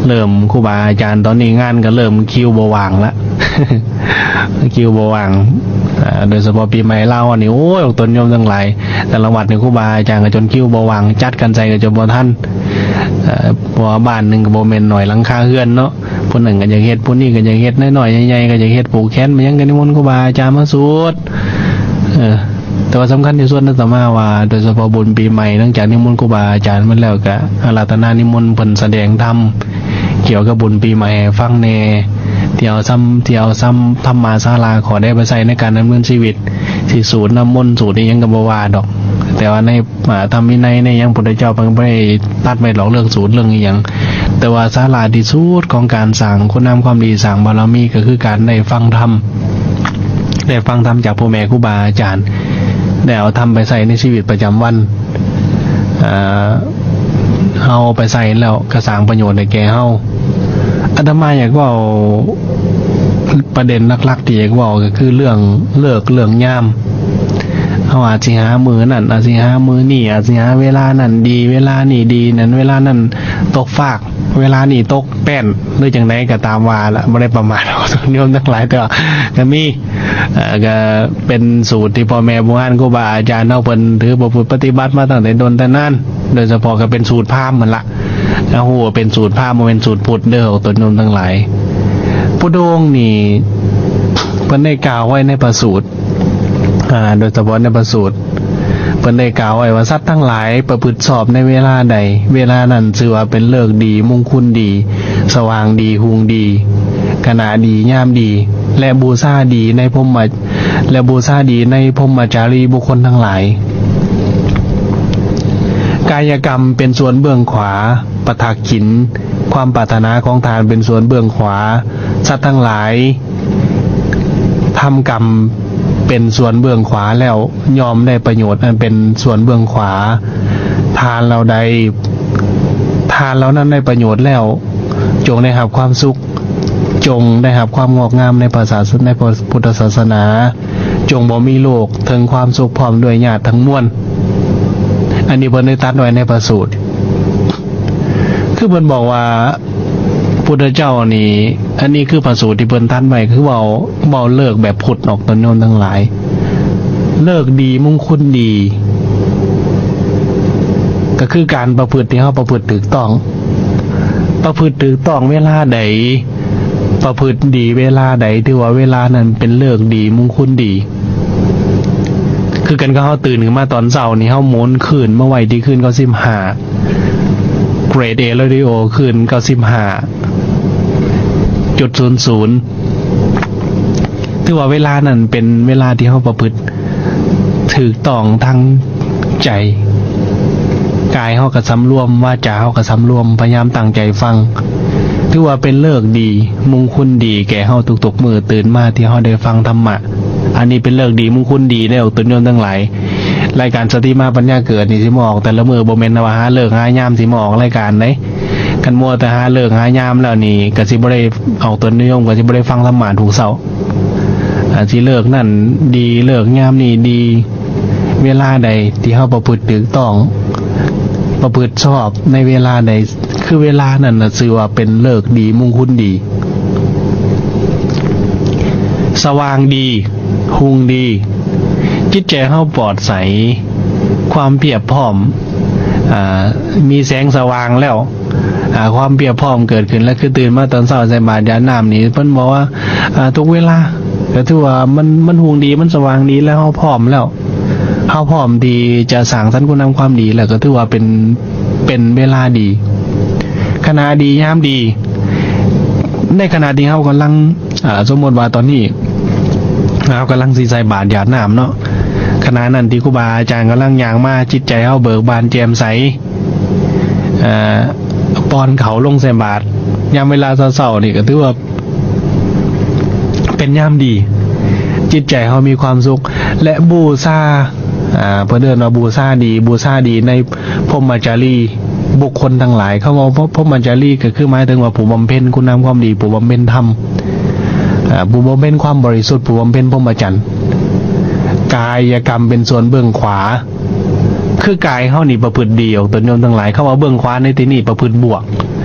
ເລີ່ມຄູບາອາຈານ, ຕອນນີ້ງານກໍເລີ່ມຄິວບໍ່ວ່າງລະ, ຄິວບໍ່ວ່າງ. ອາ ໂດຍສະເພາະປີໃໝ່ລາວນີ້ ໂອ້ຍ ຕົນໂຍມທັງຫຼາຍ, ແຕ່ລະວັດນີ້ຄູບາອາຈານກໍຈົນຄິວບໍ່ວ່າງ, ຈັດກັນໃສ່ກໍຈົນບໍ່ທັນ. ເພາະວ່າບ້ານໜຶ່ງກໍບໍ່ແມ່ນໜ້ອຍຫຼັງຄາເຮືອນເນາະ, ຜູ້ນັ້ນກໍຢາກເຮັດ, ຜູ້ນີ້ກໍຢາກເຮັດ, ນ້ອຍໆໃຫຍ່ໆກໍຢາກເຮັດ, ຜູກແຂນມາຫຍັງກໍນິມົນຄູບາອາຈານມາສູດ. ເອີ ແຕ່ວ່າສຳຄັນທີ່ສຸດ ອາດຕະມາວ່າ ໂດຍສະເພາະບຸນປີໃໝ່ ຫຼັງຈາກນິມົນຄູບາອາຈານໝົດແລ້ວ ກະອາລາທະນານິມົນເພິ່ນສະແດງທຳກ່ຽວກັບບຸນປີໃໝ່ໃຫ້ຟັງແດ່, ທີ່ເອົາທຳ ທີ່ເອົາທຳ ທຳມະສາລາຂໍ້ໃດໄປໃຊ້ໃນການດຳເນີນຊີວິດ, ຊິສູດນ້ຳມົນ ສູດອີ່ຫຍັງກໍບໍ່ວ່າດອກ, ແຕ່ວ່າໃນ ອາ ທຳວິໄນໃນຫຍັງ ພຸດທະເຈົ້າເພິ່ນກໍບໍ່ໄດ້ຕັດໄວ້ດອກເລື່ອງສູດເລື່ອງອີ່ຫຍັງ, ແຕ່ວ່າສາລະທີ່ສຸດຂອງການສ້າງຄຸນງາມຄວາມດີ ສ້າງບາລະມີ ກໍຄືການໄດ້ຟັງທຳ, ໄດ້ຟັງທຳຈາກພໍ່ແມ່ຄູບາອາຈານ, ໄດ້ເອົາທຳໄປໃຊ້ໃນຊີວິດປະຈຳວັນ. ເອີ ເຮົາໄປໃຊ້ແລ້ວກໍສ້າງປະໂຫຍດໃຫ້ແກ່ເຮົາ. ອາດຕະມາຢາກເວົ້າ ປະເດັນຫຼັກໆທີ່ຢາກເວົ້າກໍຄືເລື່ອງເລີກເລື່ອງຍາມ. ເຮົາອາດຊິຫາມື້ນັ້ນ ອາດຊິຫາມື້ນີ້ ອາດຊິຫາເວລານັ້ນດີ ເວລານີ້ດີ ນັ້ນ ເວລານັ້ນຕົກຟາກ ເວລານີ້ຕົກແປ້ນ ຫຼືຈັ່ງໃດກໍຕາມວ່າລະ, ບໍ່ໄດ້ປະໝາດເອົາໂຍມທັງຫຼາຍ, ແຕ່ວ່າກໍມີ ເອີ ກໍເປັນສູດທີ່ພໍ່ແມ່ບູຮານຄູບາອາຈານເຮົາເພິ່ນຖືປະພຶດປະຕິບັດມາຕັ້ງແຕ່ດົນແຕ່ນານ, ໂດຍສະເພາະກໍເປັນສູດພາມຫັ້ນລະ. ເຮົາຮູ້ວ່າເປັນສູດພາມ ບໍ່ແມ່ນສູດພຸດເດີ ອອກຕົນໂຍມທັງຫຼາຍ. ພຸດທະອົງນີ້ເພິ່ນໄດ້ກ່າວໄວ້ໃນພະສູດ ອາ ໂດຍສະເພາະໃນພະສູດ ເພິ່ນໄດ້ກ່າວໄວ້ວ່າ ສັດທັງຫຼາຍປະພຶດຊອບໃນເວລາໃດ, ເວລານັ້ນຊື່ວ່າເປັນເລີກດີ, ມຸງຄຸນດີ, ສະຫວ່າງດີ, ຮຸ່ງດີ, ຂະນະດີ, ຍາມດີ ແລະ ບູຊາດີໃນພົມມະ ແລະ ບູຊາດີໃນພົມມະຈາລີບຸກຄົນທັງຫຼາຍ. ກາຍະກຳເປັນສ່ວນເບື້ອງຂວາ, ປະທັກຂິນ, ຄວາມປາດຖະໜາຂອງທ່ານເປັນສ່ວນເບື້ອງຂວາ. ສັດທັງຫຼາຍທຳກຳເປັນສ່ວນເບື້ອງຂວາແລ້ວ ຍ່ອມໄດ້ປະໂຫຍດອັນເປັນສ່ວນເບື້ອງຂວາ. ທ່ານເຫຼົ່າໃດ, ທ່ານເຫຼົ່ານັ້ນໄດ້ປະໂຫຍດແລ້ວ ຈົ່ງໄດ້ຮັບຄວາມສຸກ, ຈົ່ງໄດ້ຮັບຄວາມງອກງາມໃນພະສາສະ ໃນພະພຸດທະສາສະໜາ, ຈົ່ງບໍ່ມີໂລກ, ເຖິງຄວາມສຸກພ້ອມດ້ວຍຍາດທັງມວນ. ອັນນີ້ເພິ່ນໄດ້ຕັດໄວ້ໃນພະສູດ. ຄືເພິ່ນບອກວ່າ ພຸດທະເຈົ້ານີ້ ອັນນີ້ຄືພະສູດທີ່ເພິ່ນຕັດໄວ້, ຄືເວົ້າ ເວົ້າເລີກແບບພຸດອອກ ໂຍມທັງຫຼາຍ. ເລີກດີ, ມຸງຄຸນດີ, ກໍຄືການປະພຶດທີ່ເຮົາປະພຶດຖືກຕ້ອງ. ປະພຶດຖືກຕ້ອງເວລາໃດ, ປະພຶດດີເວລາໃດ, ຖືວ່າເວລານັ້ນເປັນເລີກດີ, ມຸງຄຸນດີ. ຄືກັນກັບເຮົາຕື່ນຂຶ້ນມາຕອນເຊົ້ານີ້, ເຮົາໝູນຄືນມາໄວ້ທີ່ຄືນເກົ້າສິບຫ້າ, ເກຣດ A Radio ຄືນເກົ້າສິບຫ້າຈຸດສູນສູນ. ຖືວ່າເວລານັ້ນເປັນເວລາທີ່ເຮົາປະພຶດຖືກຕ້ອງທາງໃຈ, ກາຍເຮົາກໍສຳລວມ, ວາຈາເຮົາກໍສຳລວມ, ພະຍາຍາມຕັ້ງໃຈຟັງ. ຖືວ່າເປັນເລີກດີ, ມຸງຄຸນດີແກ່ເຮົາທຸກໆມື້ຕື່ນມາທີ່ເຮົາໄດ້ຟັງທຳມະ. ອັນນີ້ເປັນເລີກດີ, ມຸງຄຸນດີເດ້ ອອກຕົນໂຍມທັງຫຼາຍ. ລາຍການສະຕິມາປັນຍາເກີດນີ້ຊິມາອອກແຕ່ລະມື້, ບໍ່ແມ່ນວ່າຫາເລີກຫາຍາມຊິມາອອກລາຍການເດ້. ຄັນມົວແຕ່ຫາເລີກຫາຍາມແລ້ວນີ້ ກໍຊິບໍ່ໄດ້ ອອກຕົນໂຍມກໍຊິບໍ່ໄດ້ຟັງທຳມະທຸກເຊົ້າ. ອາ ຊິເລີກນັ້ນດີ, ເລີກຍາມນີ້ດີ, ເວລາໃດທີ່ເຮົາປະພຶດຖືກຕ້ອງ, ປະພຶດຊອບໃນເວລາໃດ, ຄືເວລານັ້ນນະ ຊື່ວ່າເປັນເລີກດີ, ມຸງຄຸນດີ, ສະຫວ່າງດີ, ຮຸ່ງດີ, ຈິດໃຈເຮົາປອດໃສ, ຄວາມພຽບພ້ອມ, ອາ ມີແສງສະຫວ່າງແລ້ວ. ອາ ຄວາມພຽບພ້ອມເກີດຂຶ້ນແລ້ວ, ຄືຕື່ນມາຕອນເຊົ້າໃສ່ບາດຢາດນ້ຳນີ້ ເພິ່ນບອກວ່າ ອາ ທຸກເວລາ ກໍຖືວ່າມັນ ມັນຮຸ່ງດີ, ມັນສະຫວ່າງດີແລ້ວ, ເຮົາພ້ອມແລ້ວ, ເຮົາພ້ອມທີ່ຈະສ້າງສັນຄຸນງາມຄວາມດີແລ້ວ, ກໍຖືວ່າເປັນ ເປັນເວລາດີ, ຂະນະດີ, ຍາມດີ. ໃນຂະນະທີ່ເຮົາກຳລັງ ອາ ສົມມຸດວ່າຕອນນີ້ເຮົາກຳລັງຊິໃສ່ບາດຢາດນ້ຳເນາະ, ຂະນະນັ້ນທີ່ຄູບາອາຈານກຳລັງຍ່າງມາ, ຈິດໃຈເຮົາເບີກບານແຈ່ມໃສ, ອາ ປ້ອນເຂົ້າລົງໃສ່ບາດ ຍາມເວລາເຊົ້າໆນີ້ ກໍຖືວ່າເປັນຍາມດີ, ຈິດໃຈເຮົາມີຄວາມສຸກ ແລະ ບູຊາ ອາ ເພິ່ນເອີ້ນວ່າບູຊາດີ, ບູຊາດີໃນພົມມະຈາລີບຸກຄົນທັງຫຼາຍ. ຄຳວ່າ ພົມມະຈາລີ ກໍຄືໝາຍເຖິງວ່າຜູ້ບຳເພັນຄຸນງາມຄວາມດີ, ຜູ້ບຳເພັນທຳ, ອາ ຜູ້ບຳເພັນຄວາມບໍລິສຸດ, ຜູ້ບຳເພັນພົມມະຈັນ. ກາຍະກຳເປັນສ່ວນເບື້ອງຂວາ, ຄືກາຍເຮົານີ້ປະພຶດດີ ອອກຕົນໂຍມທັງຫຼາຍ. ຄຳວ່າເບື້ອງຂວາໃນທີ່ນີ້ປະພຶດບວກ.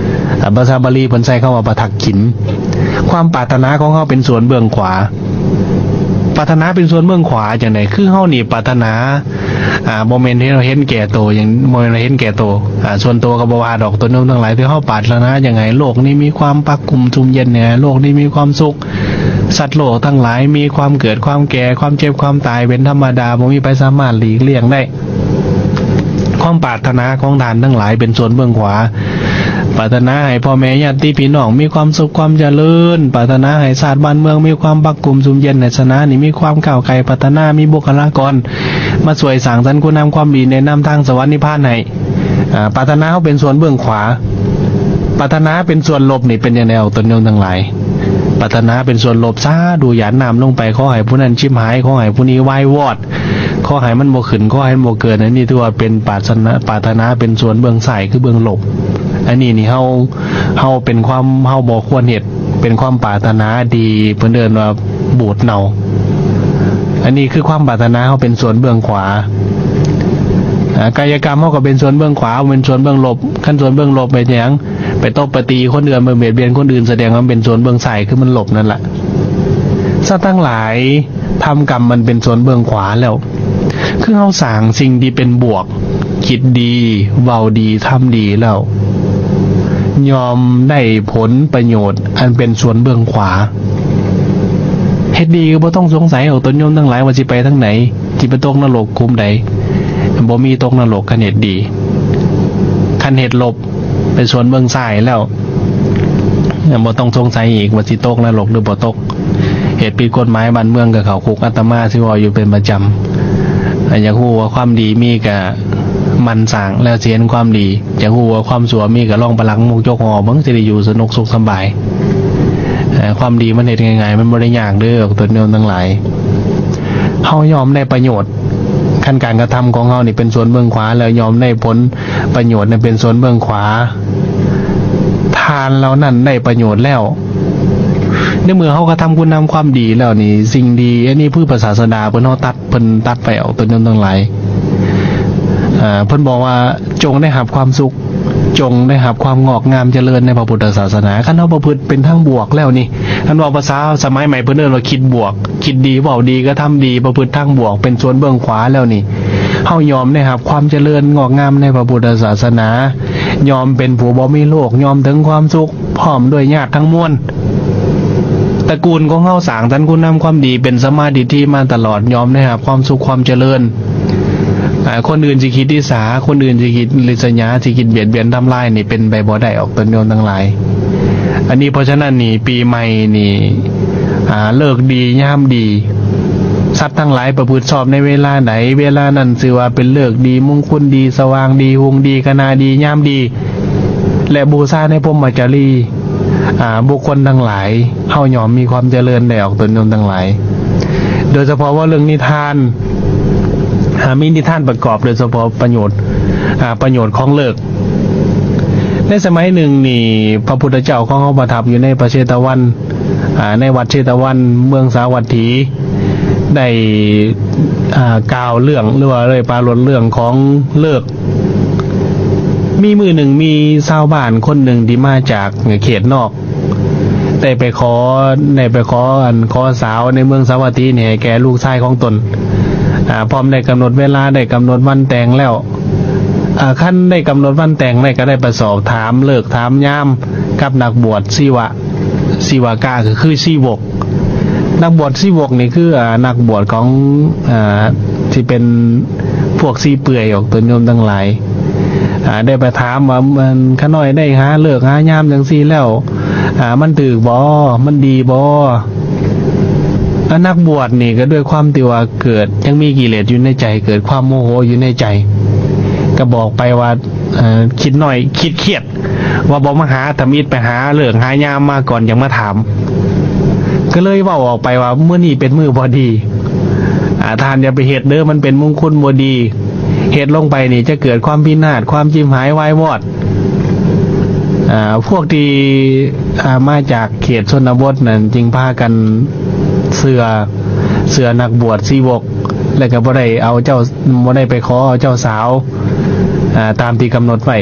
ອາ ພາສາບາລີເພິ່ນໃຊ້ຄຳວ່າປະທັກຂິນ. ຄວາມປາດຖະໜາຂອງເຮົາເປັນສ່ວນເບື້ອງຂວາ. ປາດຖະໜາເປັນສ່ວນເບື້ອງຂວາຈັ່ງໃດ? ຄືເຮົານີ້ປາດຖະໜາ ອາ ບໍ່ແມ່ນເຮັດ ເຫັນແກ່ໂຕ, ຍັງບໍ່ແມ່ນວ່າເຫັນແກ່ໂຕ, ອາ ສ່ວນໂຕກໍບໍ່ວ່າດອກ ຕົນໂຍມທັງຫຼາຍ. ທີ່ເຮົາປາດຖະໜາຢາກໃຫ້ໂລກນີ້ມີຄວາມປັກກຸ້ມຊຸ່ມເຢັນ, ໃຫ້ໂລກນີ້ມີຄວາມສຸກ, ສັດໂລກທັງຫຼາຍມີຄວາມເກີດຄວາມແກ່, ຄວາມເຈັບຄວາມຕາຍເປັນທຳມະດາ, ບໍ່ມີໃຜສາມາດຫຼີກລ່ຽງໄດ້. ຄວາມປາດຖະໜາຂອງທ່ານທັງຫຼາຍເປັນສ່ວນເບື້ອງຂວາ. ປາດຖະໜາໃຫ້ພໍ່ແມ່ຍາດຕິພີ່ນ້ອງມີຄວາມສຸກຄວາມຈະເລີນ, ປາດຖະໜາໃຫ້ຊາດບ້ານເມືອງມີຄວາມປັກກຸ້ມຊຸ່ມເຢັນ, ໃຫ້ສາສະໜານີ້ມີຄວາມກ້າວໄກ່, ປາດຖະໜາມີບຸກຄະລາກອນມາຊ່ວຍສ້າງສັນຄຸນງາມຄວາມດີ, ແນະນຳທາງສະຫວັດນິບພານໃຫ້. ອາ ປາດຖະໜາເຮົາເປັນສ່ວນເບື້ອງຂວາ. ປາດຖະໜາເປັນສ່ວນລົບນີ້ເປັນຈັ່ງໃດ ອອກຕົນໂຍມທັງຫຼາຍ? ປາດຖະໜາເປັນສ່ວນລົບ, ສາທຸ ຢາດນ້ຳລົງໄປ, ຂໍໃຫ້ຜູ້ນັ້ນຊິບຫາຍ, ຂໍໃຫ້ຜູ້ນີ້ວາຍວອດ, ຂໍໃຫ້ມັນບໍ່ຂຶ້ນ, ຂໍໃຫ້ມັນບໍ່ເກີດ. ອັນນີ້ຖືວ່າເປັນປາດຖະໜາ ປາດຖະໜາເປັນສ່ວນເບື້ອງຊ້າຍ ຄືເບື້ອງລົບ. ອັນນີ້ນີ້ເຮົາ ເຮົາເປັນຄວາມ ເຮົາບໍ່ຄວນເຮັດ, ເປັນຄວາມປາດຖະໜາທີ່ເພິ່ນເອີ້ນວ່າບູດເນົ່າ. ອັນນີ້ຄືຄວາມປາດຖະໜາເຮົາເປັນສ່ວນເບື້ອງຂວາ. ອາ ກາຍະກຳເຮົາກໍເປັນສ່ວນເບື້ອງຂວາ, ເປັນສ່ວນເບື້ອງລົບ. ຄັນສ່ວນເບື້ອງລົບເປັນຫຍັງ? ໄປຕົບໄປຕີຄົນອື່ນ, ໄປບຽດບຽນຄົນອື່ນ, ສະແດງວ່າມັນເປັນສ່ວນເບື້ອງຊ້າຍ, ຄືມັນລົບນັ້ນລະ. ສັດທັງຫຼາຍ ທຳກຳມັນເປັນສ່ວນເບື້ອງຂວາແລ້ວ. ຄືເຮົາສ້າງສິ່ງທີ່ເປັນບວກ, ຄິດດີ, ເວົ້າດີ, ທຳດີແລ້ວ, ຍ່ອມໄດ້ຜົນປະໂຫຍດອັນເປັນສ່ວນເບື້ອງຂວາ. ເຮັດດີກໍບໍ່ຕ້ອງສົງໄສ ອອກຕົນໂຍມທັງຫຼາຍ ວ່າຊິໄປທາງໃດ, ຊິໄປຕົກນະລົກຂຸມໃດ. ບໍ່ມີຕົກນະລົກຄັນເຮັດດີ. ຄັນເຮັດລົບ ເປັນສ່ວນເບື້ອງຊ້າຍແລ້ວ, ບໍ່ຕ້ອງສົງໄສອີກວ່າຊິຕົກນະລົກຫຼືບໍ່ຕົກ. ເຮັດຜິດກົດໝາຍບ້ານເມືອງກໍເຂົ້າຄຸກ. ອາດຕະມາຊິເວົ້າຢູ່ເປັນປະຈຳ, ຢາກຮູ້ວ່າຄວາມດີມີກໍໝັ່ນສ້າງແລ້ວຊິເຫັນຄວາມດີ, ຢາກຮູ້ວ່າຄວາມຊົ່ວມີກໍລອງໄປລັກມົກຈົກຫໍ່ເບິ່ງ, ຊິໄດ້ຢູ່ສະໜຸກສຸກສະບາຍ. ເອີ ຄວາມດີມັນເຮັດງ່າຍໆ, ມັນບໍ່ໄດ້ຍາກເດີ້ ຕົນໂຍມທັງຫຼາຍ. ເຮົາຍອມໄດ້ປະໂຫຍດ, ຄັນການກະທຳຂອງເຮົານີ້ເປັນສ່ວນເບື້ອງຂວາແລ້ວ, ຍອມໄດ້ຜົນປະໂຫຍດນັ້ນເປັນສ່ວນເບື້ອງຂວາ, ທ່ານເຫຼົ່ານັ້ນໄດ້ປະໂຫຍດແລ້ວ. ໃນເມື່ອເຮົາກະທຳຄຸນງາມຄວາມດີແລ້ວນີ້, ສິ່ງດີ ອັນນີ້ຄືພະສາສະດາເພິ່ນເຮົາຕັດ, ເພິ່ນຕັດໄປເອົາຕົນໂຍມທັງຫຼາຍ. ເອີ ເພິ່ນບອກວ່າ ຈົ່ງໄດ້ຮັບຄວາມສຸກ ຈົ່ງໄດ້ຮັບຄວາມງອກງາມຈະເລີນໃນພະພຸດທະສາສະໜາ. ຄັນເຮົາປະພຶດເປັນທາງບວກແລ້ວນີ້, ຄັນເວົ້າພາສາສະໄໝໃໝ່ເພິ່ນເອີ້ນວ່າຄິດບວກ, ຄິດດີ, ເວົ້າດີ, ກະທຳດີ, ປະພຶດທາງບວກ, ເປັນສວນເບື້ອງຂວາແລ້ວນີ້, ເຮົາຍ່ອມໄດ້ຮັບຄວາມຈະເລີນງອກງາມໃນພະພຸດທະສາສະໜາ, ຍ່ອມເປັນຜູ້ບໍ່ມີໂລກ, ຍ່ອມເຖິງຄວາມສຸກ ພ້ອມດ້ວຍຍາດທັງມວນ. ຕະກູນຂອງເຮົາສ້າງສັນຄຸນງາມຄວາມດີ ເປັນສຳມາທິດຖິມາຕະຫຼອດ, ຍ່ອມໄດ້ຮັບຄວາມສຸກຄວາມຈະເລີນ. ອາ ຄົນອື່ນຊິຄິດອິດສາ, ຄົນອື່ນຊິຄິດລິດສະຫຍາ, ຊິຄິດບຽດບຽນທຳລາຍນີ້ ເປັນໄປບໍ່ໄດ້ອອກຕົນໂຍມທັງຫຼາຍ. ອັນນີ້ ເພາະສະນັ້ນນີ້ ປີໃໝ່ນີ້ ອາ ເລີກດີຍາມດີ, ສັດທັງຫຼາຍປະພຶດຊອບໃນເວລາໃດ, ເວລານັ້ນຊື່ວ່າເປັນເລີກດີ, ມຸງຄຸນດີ, ສະຫວ່າງດີ, ຮຸ່ງດີ, ຄະນະດີ, ຍາມດີ ແລະ ບູຊາໃນພົມມະຈາລີ ອາ ບຸກຄົນທັງຫຼາຍ, ເຮົາຍ່ອມມີຄວາມຈະເລີນໄດ້ອອກຕົນໂຍມທັງຫຼາຍ. ໂດຍສະເພາະວ່າເລື່ອງນິທານ ອາ ມີນິທານປະກອບ ໂດຍສະເພາະປະໂຫຍດ ອາ ປະໂຫຍດຂອງເລີກ. ໃນສະໄໝໜຶ່ງນີ້ ພະພຸດທະເຈົ້າຂອງເຮົາປະທັບຢູ່ໃນພະເຊຕະວັນ ອາ ໃນວັດເຊຕະວັນ ເມືອງສາວັດຖີ ໄດ້ ອາ ກ່າວເລື່ອງ ຫຼືວ່າໄດ້ປາລົດເລື່ອງຂອງເລີກ. ມີມື້ໜຶ່ງ ມີຊາວບ້ານຄົນໜຶ່ງທີ່ມາຈາກເຂດນອກ ໄດ້ໄປຂໍ ໄດ້ໄປຂໍ ອັນ ຂໍສາວໃນເມືອງສາວັດຖີນີ້ໃຫ້ແກ່ລູກຊາຍຂອງຕົນ ອາ ພ້ອມໄດ້ກຳນົດເວລາ ໄດ້ກຳນົດວັນແຕ່ງແລ້ວ. ອາ ຄັນໄດ້ກຳນົດວັນແຕ່ງແລ້ວ ກໍໄດ້ໄປສອບຖາມເລີກຖາມຍາມກັບນັກບວດຊີວະ ຊີວະກະ ກໍຄືຊີວົກ. ນັກບວດຊີວົກນີ້ຄື ອາ ນັກບວດຂອງ ອາ ທີ່ເປັນພວກຊີເປືອຍອອກຕົນໂຍມທັງຫຼາຍ. ອາ ໄດ້ໄປຖາມວ່າ ອັນ ຂ້ານ້ອຍໄດ້ຫາເລີກຫາຍາມຈັ່ງຊີ້ແລ້ວ ອາ ມັນຖືກບໍ່? ມັນດີບໍ່? ອາ ນັກບວດນີ້ກໍດ້ວຍຄວາມທີ່ວ່າເກີດ ຍັງມີກິເລດຢູ່ໃນໃຈ, ເກີດຄວາມໂມໂຫຢູ່ໃນໃຈ, ກໍບອກໄປວ່າ ເອີ ຄິດນ້ອຍຄິດຄຽດ ວ່າບໍ່ມາຫາທຳອິດ, ໄປຫາເລີກຫາຍາມມາກ່ອນຈັ່ງມາຖາມ. ກໍເລີຍເວົ້າອອກໄປວ່າ ມື້ນີ້ເປັນມື້ບໍ່ດີ, ອາ ທ່ານຢ່າໄປເຮັດເດີ, ມັນເປັນມຸງຄຸນບໍ່ດີ, ເຮັດລົງໄປນີ້ຈະເກີດຄວາມພິນາດ, ຄວາມຈິບຫາຍວາຍວອດ. ອາ ພວກທີ່ ອາ ມາຈາກເຂດຊົນນະບົດນັ້ນ ຈຶ່ງພາກັນເຊື່ອ, ເຊື່ອນັກບວດຊີວົກ ແລະ ກໍບໍ່ໄດ້ເອົາເຈົ້າ, ບໍ່ໄດ້ໄປຂໍເອົາເຈົ້າສາວ ອາ ຕາມທີ່ກຳນົດໄວ້.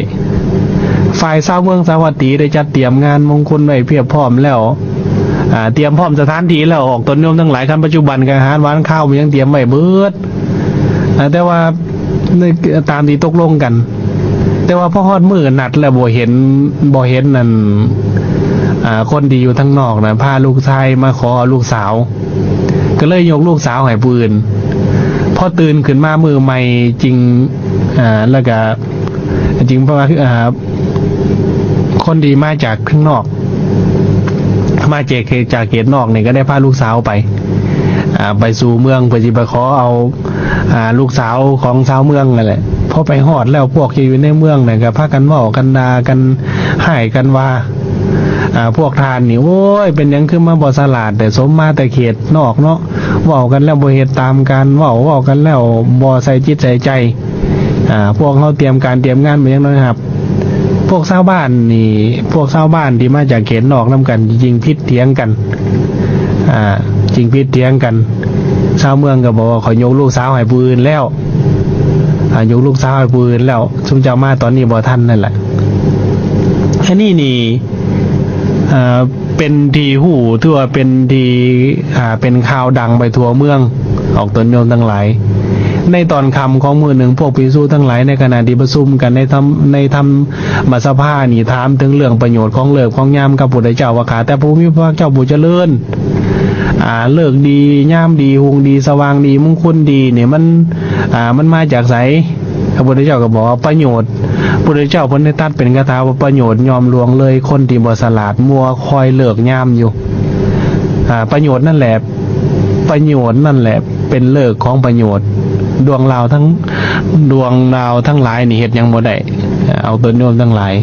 ຝ່າຍຊາວເມືອງສາວັດຖີໄດ້ຈັດຕຽມງານມົງຄຸນໄວ້ພຽບພ້ອມແລ້ວ, ອາ ຕຽມພ້ອມສະຖານທີ່ແລ້ວອອກຕົນໂຍມທັງຫຼາຍ, ຄັນປັດຈຸບັນກໍອາຫານຫວານຄາວມັນຍັງຕຽມໄວ້ເບິດ, ອາ ແຕ່ວ່າ ໃນ ຕາມທີ່ຕົກລົງກັນ, ແຕ່ວ່າພໍຮອດມື້ນັດແລ້ວບໍ່ເຫັນ, ບໍ່ເຫັນນັ້ນ ອາ ຄົນທີ່ຢູ່ທາງນອກນະ ພາລູກຊາຍມາຂໍເອົາລູກສາວ, ກໍເລີຍຍົກລູກສາວໃຫ້ຜູ້ອື່ນ. ພໍຕື່ນຂຶ້ນມາມື້ໃໝ່ຈຶ່ງ ອາ ແລ້ວກະຈຶ່ງວ່າ ອາ ຄົນທີ່ມາຈາກຂ້າງນອກ ມາຈາກເຂດ, ຈາກເຂດນອກນີ້ ກໍໄດ້ພາລູກສາວໄປ, ອາ ໄປສູ່ເມືອງ ເພື່ອຊິໄປຂໍເອົາ ອາ ລູກສາວຂອງຊາວເມືອງນັ້ນແຫຼະ. ພໍໄປຮອດແລ້ວ ພວກທີ່ຢູ່ໃນເມືອງນັ້ນກໍພາກັນເວົ້າກັນ ດ່າກັນ ຮ້າຍກັນວ່າ ອາ ພວກທ່ານນີ້ ໂອ້ຍ ເປັນຫຍັງຄືມາບໍ່ສະຫຼາດແທ້, ສົມມາແຕ່ເຂດນອກເນາະ, ເວົ້າກັນແລ້ວບໍ່ເຮັດຕາມການເວົ້າ, ເວົ້າກັນແລ້ວບໍ່ໃສ່ຈິດໃສ່ໃຈ. ອາ ພວກເຮົາຕຽມການຕຽມງານມາຢ່າງນ້ອຍຮັບ. ພວກຊາວບ້ານນີ້, ພວກຊາວບ້ານທີ່ມາຈາກເຂດນອກນຳກັນ ຈຶ່ງຜິດຖຽງກັນ, ອາ ຈຶ່ງຜິດຖຽງກັນ. ຊາວເມືອງກໍບອກວ່າ ຂ້ອຍຍົກລູກສາວໃຫ້ຜູ້ອື່ນແລ້ວ, ອາ ຍົກລູກສາວໃຫ້ຜູ້ອື່ນແລ້ວ, ຊຸມເຈົ້າມາຕອນນີ້ບໍ່ທັນນັ້ນແຫຼະ. ອັນນີ້ນີ້ ເປັນທີ່ຮູ້ ຖືວ່າເປັນທີ່ ເປັນຂ່າວດັງໄປທົ່ວເມືອງ ອອກຕົນໂຍມທັງຫຼາຍ. ໃນຕອນຄ່ຳຂອງມື້ໜຶ່ງ ພວກພິກຂຸທັງຫຼາຍ ໃນຂະນະທີ່ປະຊຸມກັນໃນທຳ ໃນທຳມະສະພານີ້ ຖາມເຖິງເລື່ອງປະໂຫຍດຂອງເລີກຂອງຍາມກັບພຸດທະເຈົ້າວ່າ ຂ້າແຕ່ຜູ້ມີພະພາກເຈົ້າຜູ້ຈະເລີນ ອາ ເລີກດີຍາມດີ ຮຸ່ງດີສະຫວ່າງດີ ມຸງຄຸນດີນີ້ ມັນ ອາ ມັນມາຈາກໃສ? ພະພຸດທະເຈົ້າກໍບອກວ່າ ປະໂຫຍດ, ພຸດທະເຈົ້າເພິ່ນໄດ້ຕັດເປັນຄາຖາວ່າ ປະໂຫຍດຍ່ອມລ່ວງເລີຍຄົນທີ່ບໍ່ສະຫຼາດ, ມົວຄອຍເລີກຍາມຢູ່. ອາ ປະໂຫຍດນັ້ນແຫຼະ, ປະໂຫຍດນັ້ນແຫຼະເປັນເລີກຂອງປະໂຫຍດ. ດວງລາວທັງ, ດວງລາວທັງຫຼາຍນີ້ເຮັດຫຍັງບໍ່ໄດ້, ເອົາຕົນໂຍມທັງຫຼາຍ.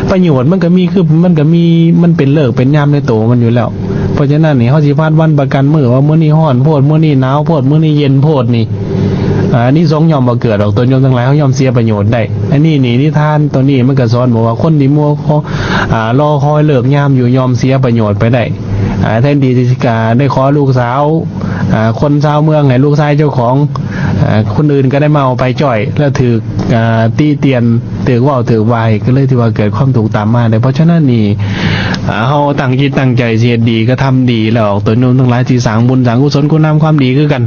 ປະໂຫຍດມັນກໍມີ, ຄືມັນກໍມີ, ມັນເປັນເລີກເປັນຍາມໃນໂຕມັນຢູ່ແລ້ວ. ເພາະສະນັ້ນນີ້ ເຮົາຊິພັດວັນປະກັນມື້ວ່າ ມື້ນີ້ຮ້ອນໂພດ, ມື້ນີ້ໜາວໂພດ, ມື້ນີ້ເຢັນໂພດນີ້ ອາ ອານິສົງຍ່ອມບໍ່ເກີດດອກ ຕົນໂຍມທັງຫຼາຍ, ເຮົາຍ່ອມເສຍປະໂຫຍດໄດ້. ອັນນີ້ນີ້ນິທານໂຕນີ້ມັນກໍສອນບອກວ່າ ຄົນທີ່ມົວ ອາ ລໍຄອຍເລີກຍາມຢູ່ ຍ່ອມເສຍປະໂຫຍດໄປໄດ້. ອາ ແທນທີ່ຈະໄດ້ຂໍລູກສາວ ອາ ຄົນຊາວເມືອງໃຫ້ລູກຊາຍເຈົ້າຂອງ ອ່າ ຄົນອື່ນກໍໄດ້ມາເອົາໄປຈ້ອຍ ແລ້ວຖືກ ອ່າ ຕິຕຽນ ຖືກເວົ້າຖືກວ່າໃຫ້ ກໍເລີຍຖືວ່າເກີດຄວາມທຸກຕາມມາເດ້. ເພາະສະນັ້ນນີ້ ອ່າ ເຮົາຕັ້ງຈິດຕັ້ງໃຈຊິເຮັດດີ ກະທຳດີ ແລ້ວອອກຕົນໂຍມທັງຫຼາຍຊິສ້າງບຸນສ້າງກຸສົນຄຸນງາມຄວາມດີຄືກັນ.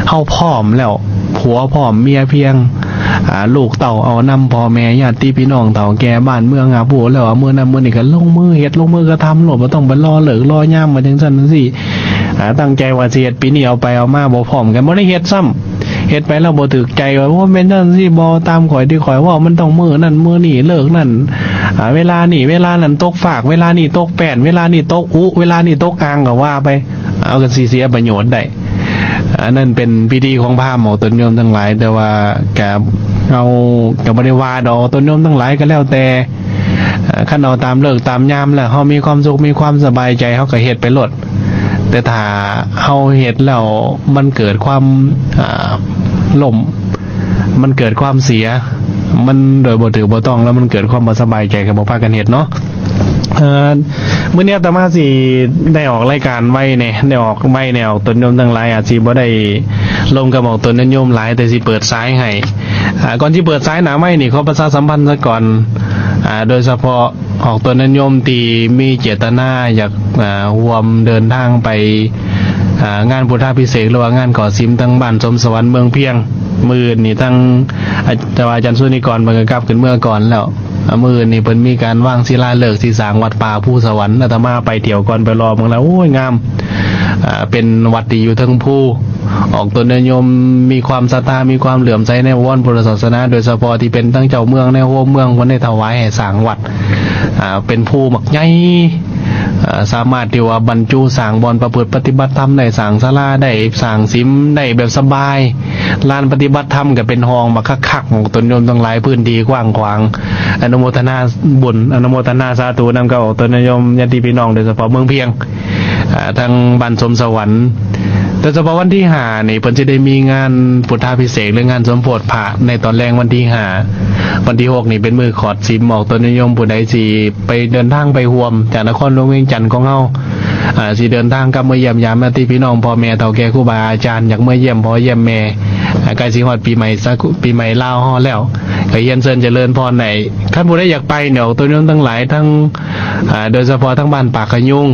ເຮົາພ້ອມແລ້ວ ຜົວພ້ອມ ເມຍພຽງ ອ່າ ລູກເຕົ້າເອົານຳ ພໍ່ແມ່ຍາດຕິພີ່ນ້ອງເຖົ້າແກ່ ບ້ານເມືອງຮັບຮູ້ແລ້ວ ເອົາມືນັ້ນມືນີ້ກໍລົງມືເຮັດ ລົງມືກະທຳໂລດ ບໍ່ຕ້ອງໄປລໍເລີກລໍຍາມວ່າຈັ່ງຊັ້ນຈັ່ງຊີ້. ອ່າ ຕັ້ງໃຈວ່າຊິເຮັດ ປີນີ້ເອົາໄປເອົາມາບໍ່ພ້ອມກັນ ບໍ່ໄດ້ເຮັດຊ້ຳ. ເຮັດໄປແລ້ວບໍ່ຖືກໃຈ ວ່າ ໂອ້ ແມ່ນຈັ່ງຊີ້ບໍ່ ຕາມຂ້ອຍທີ່ຂ້ອຍເວົ້າ ມັນຕ້ອງມື້ນັ້ນມື້ນີ້ ເລີກນັ້ນ ອ່າ ເວລານີ້ເວລານັ້ນ ຕົກຟາກ ເວລານີ້ຕົກແປ້ນ ເວລານີ້ຕົກອຸ ເວລານີ້ຕົກອ່າງ ກໍວ່າໄປ ເອົາ ກໍຊິເສຍປະໂຫຍດໄດ້. ອັນນັ້ນເປັນພິທີຂອງພາມອອກຕົນໂຍມທັງຫຼາຍ ແຕ່ວ່າກະ ເຮົາກະບໍ່ໄດ້ວ່າດອກ ອອກຕົນໂຍມທັງຫຼາຍກໍແລ້ວແຕ່ ເອີ ຄັນເອົາຕາມເລີກຕາມຍາມແລ້ວ ເຮົາມີຄວາມສຸກ ມີຄວາມສະບາຍໃຈ ເຮົາກໍເຮັດໄປໂລດ. ແຕ່ຖ້າເຮົາເຮັດແລ້ວມັນເກີດຄວາມ ອ່າ ລົ້ມ ມັນເກີດຄວາມເສຍ ມັນໂດຍບໍ່ຖືກບໍ່ຕ້ອງ ແລ້ວມັນເກີດຄວາມບໍ່ສະບາຍໃຈ ກໍບໍ່ພາກັນເຮັດເນາະ. ເອີ ມື້ນີ້ອາດຕະມາຊິໄດ້ອອກລາຍການໄວແດ່ ໄດ້ອອກໄວແດ່ ອອກຕົນໂຍມທັງຫຼາຍ ອາດຊິບໍ່ໄດ້ລົມກັບອອກຕົນຍາດໂຍມຫຼາຍ ແຕ່ຊິເປີດສາຍໃຫ້. ອ່າ ກ່ອນຊິເປີດສາຍໜ້າໄມນີ້ ຂໍປະຊາສຳພັນຊະກ່ອນ ອ່າ ໂດຍສະເພາະອອກຕົນຍາດໂຍມທີ່ມີເຈດຕະນາຢາກ ອ່າ ຮ່ວມເດີນທາງໄປ ອ່າ ງານພຸດທາພິເສກ ຫຼືວ່າງານຂໍສິມທາງບ້ານສົມສະຫວັນເມືອງພຽງ. ມື້ອື່ນນີ້ທາງ ອາ ແຕ່ວ່າອາຈານສຸນິກອນເພິ່ນກໍກັບຂຶ້ນເມືອກ່ອນແລ້ວ. ອ່າ ມື້ອື່ນນີ້ເພິ່ນມີການວາງສິລາເລີກຊິສ້າງວັດປ່າພູສະຫວັນ. ອາດຕະມາໄປທ່ຽວກ່ອນ ໄປລໍເບິ່ງແລ້ວ ໂອ້ຍ ງາມ ອ່າ ເປັນວັດທີ່ຢູ່ເທິງພູ. ອອກຕົນຍາດໂຍມມີຄວາມສັດທາ ມີຄວາມເຫຼື້ອມໃສໃນບະວອນພຸດທະສາສະໜາ ໂດຍສະເພາະທີ່ເປັນທັງເຈົ້າເມືອງ ແນວໂຮມເມືອງ ເພິ່ນໄດ້ຖວາຍໃຫ້ສ້າງວັດ ອ່າ ເປັນພູບັກໃຫຍ່ ອ່າ ສາມາດທີ່ວ່າບັນຈຸສ້າງບ່ອນປະພຶດປະຕິບັດທຳໄດ້ ສ້າງສາລາໄດ້ ສ້າງສິມໄດ້ແບບສະບາຍ. ລານປະຕິບັດທຳກໍເປັນຫ້ອງບັກຄັກໆ ອອກຕົນໂຍມທັງຫຼາຍ ພື້ນທີ່ກວ້າງຂວາງ. ອະນຸໂມທະນາບຸນ ອະນຸໂມທະນາສາທຸນຳກັບອອກຕົນຍາດໂຍມ ຍາດຕິພີ່ນ້ອງ ໂດຍສະເພາະເມືອງພຽງ ອ່າ ທາງບ້ານສົມສະຫວັນ. ໂດຍສະເພາະວັນທີຫ້ານີ້ ເພິ່ນຊິໄດ້ມີງານພຸດທາພິເສກ ຫຼືງານສົມໂພດພະໃນຕອນແລງວັນທີຫ້າ. ວັນທີຫົກນີ້ເປັນມື້ຂອດສິມ ອອກຕົນຍາດໂຍມ ຜູ້ໃດຊິໄປເດີນທາງໄປຮ່ວມຈາກນະຄອນຫຼວງວຽງຈັນຂອງເຮົາ ອ່າ ຊິເດີນທາງກັບເມືອຢ້ຽມຢາມຍາດຕິພີ່ນ້ອງ ພໍ່ແມ່ເຖົ້າແກ່ ຄູບາອາຈານ ຢາກເມືອຢ້ຽມພໍ່ຢ້ຽມແມ່ ອ່າ ໃກ້ຊິຮອດປີໃໝ່ສາ ປີໃໝ່ລາວເຮົາແລ້ວ ກໍຮຽນເຊີນຈະເລີນພອນໄດ້. ຄັນຜູ້ໃດຢາກໄປນີ້ ອອກຕົນໂຍມທັງຫຼາຍ ທັງ ອ່າ ໂດຍສະເພາະທາງບ້ານປາກຂະຍຸງ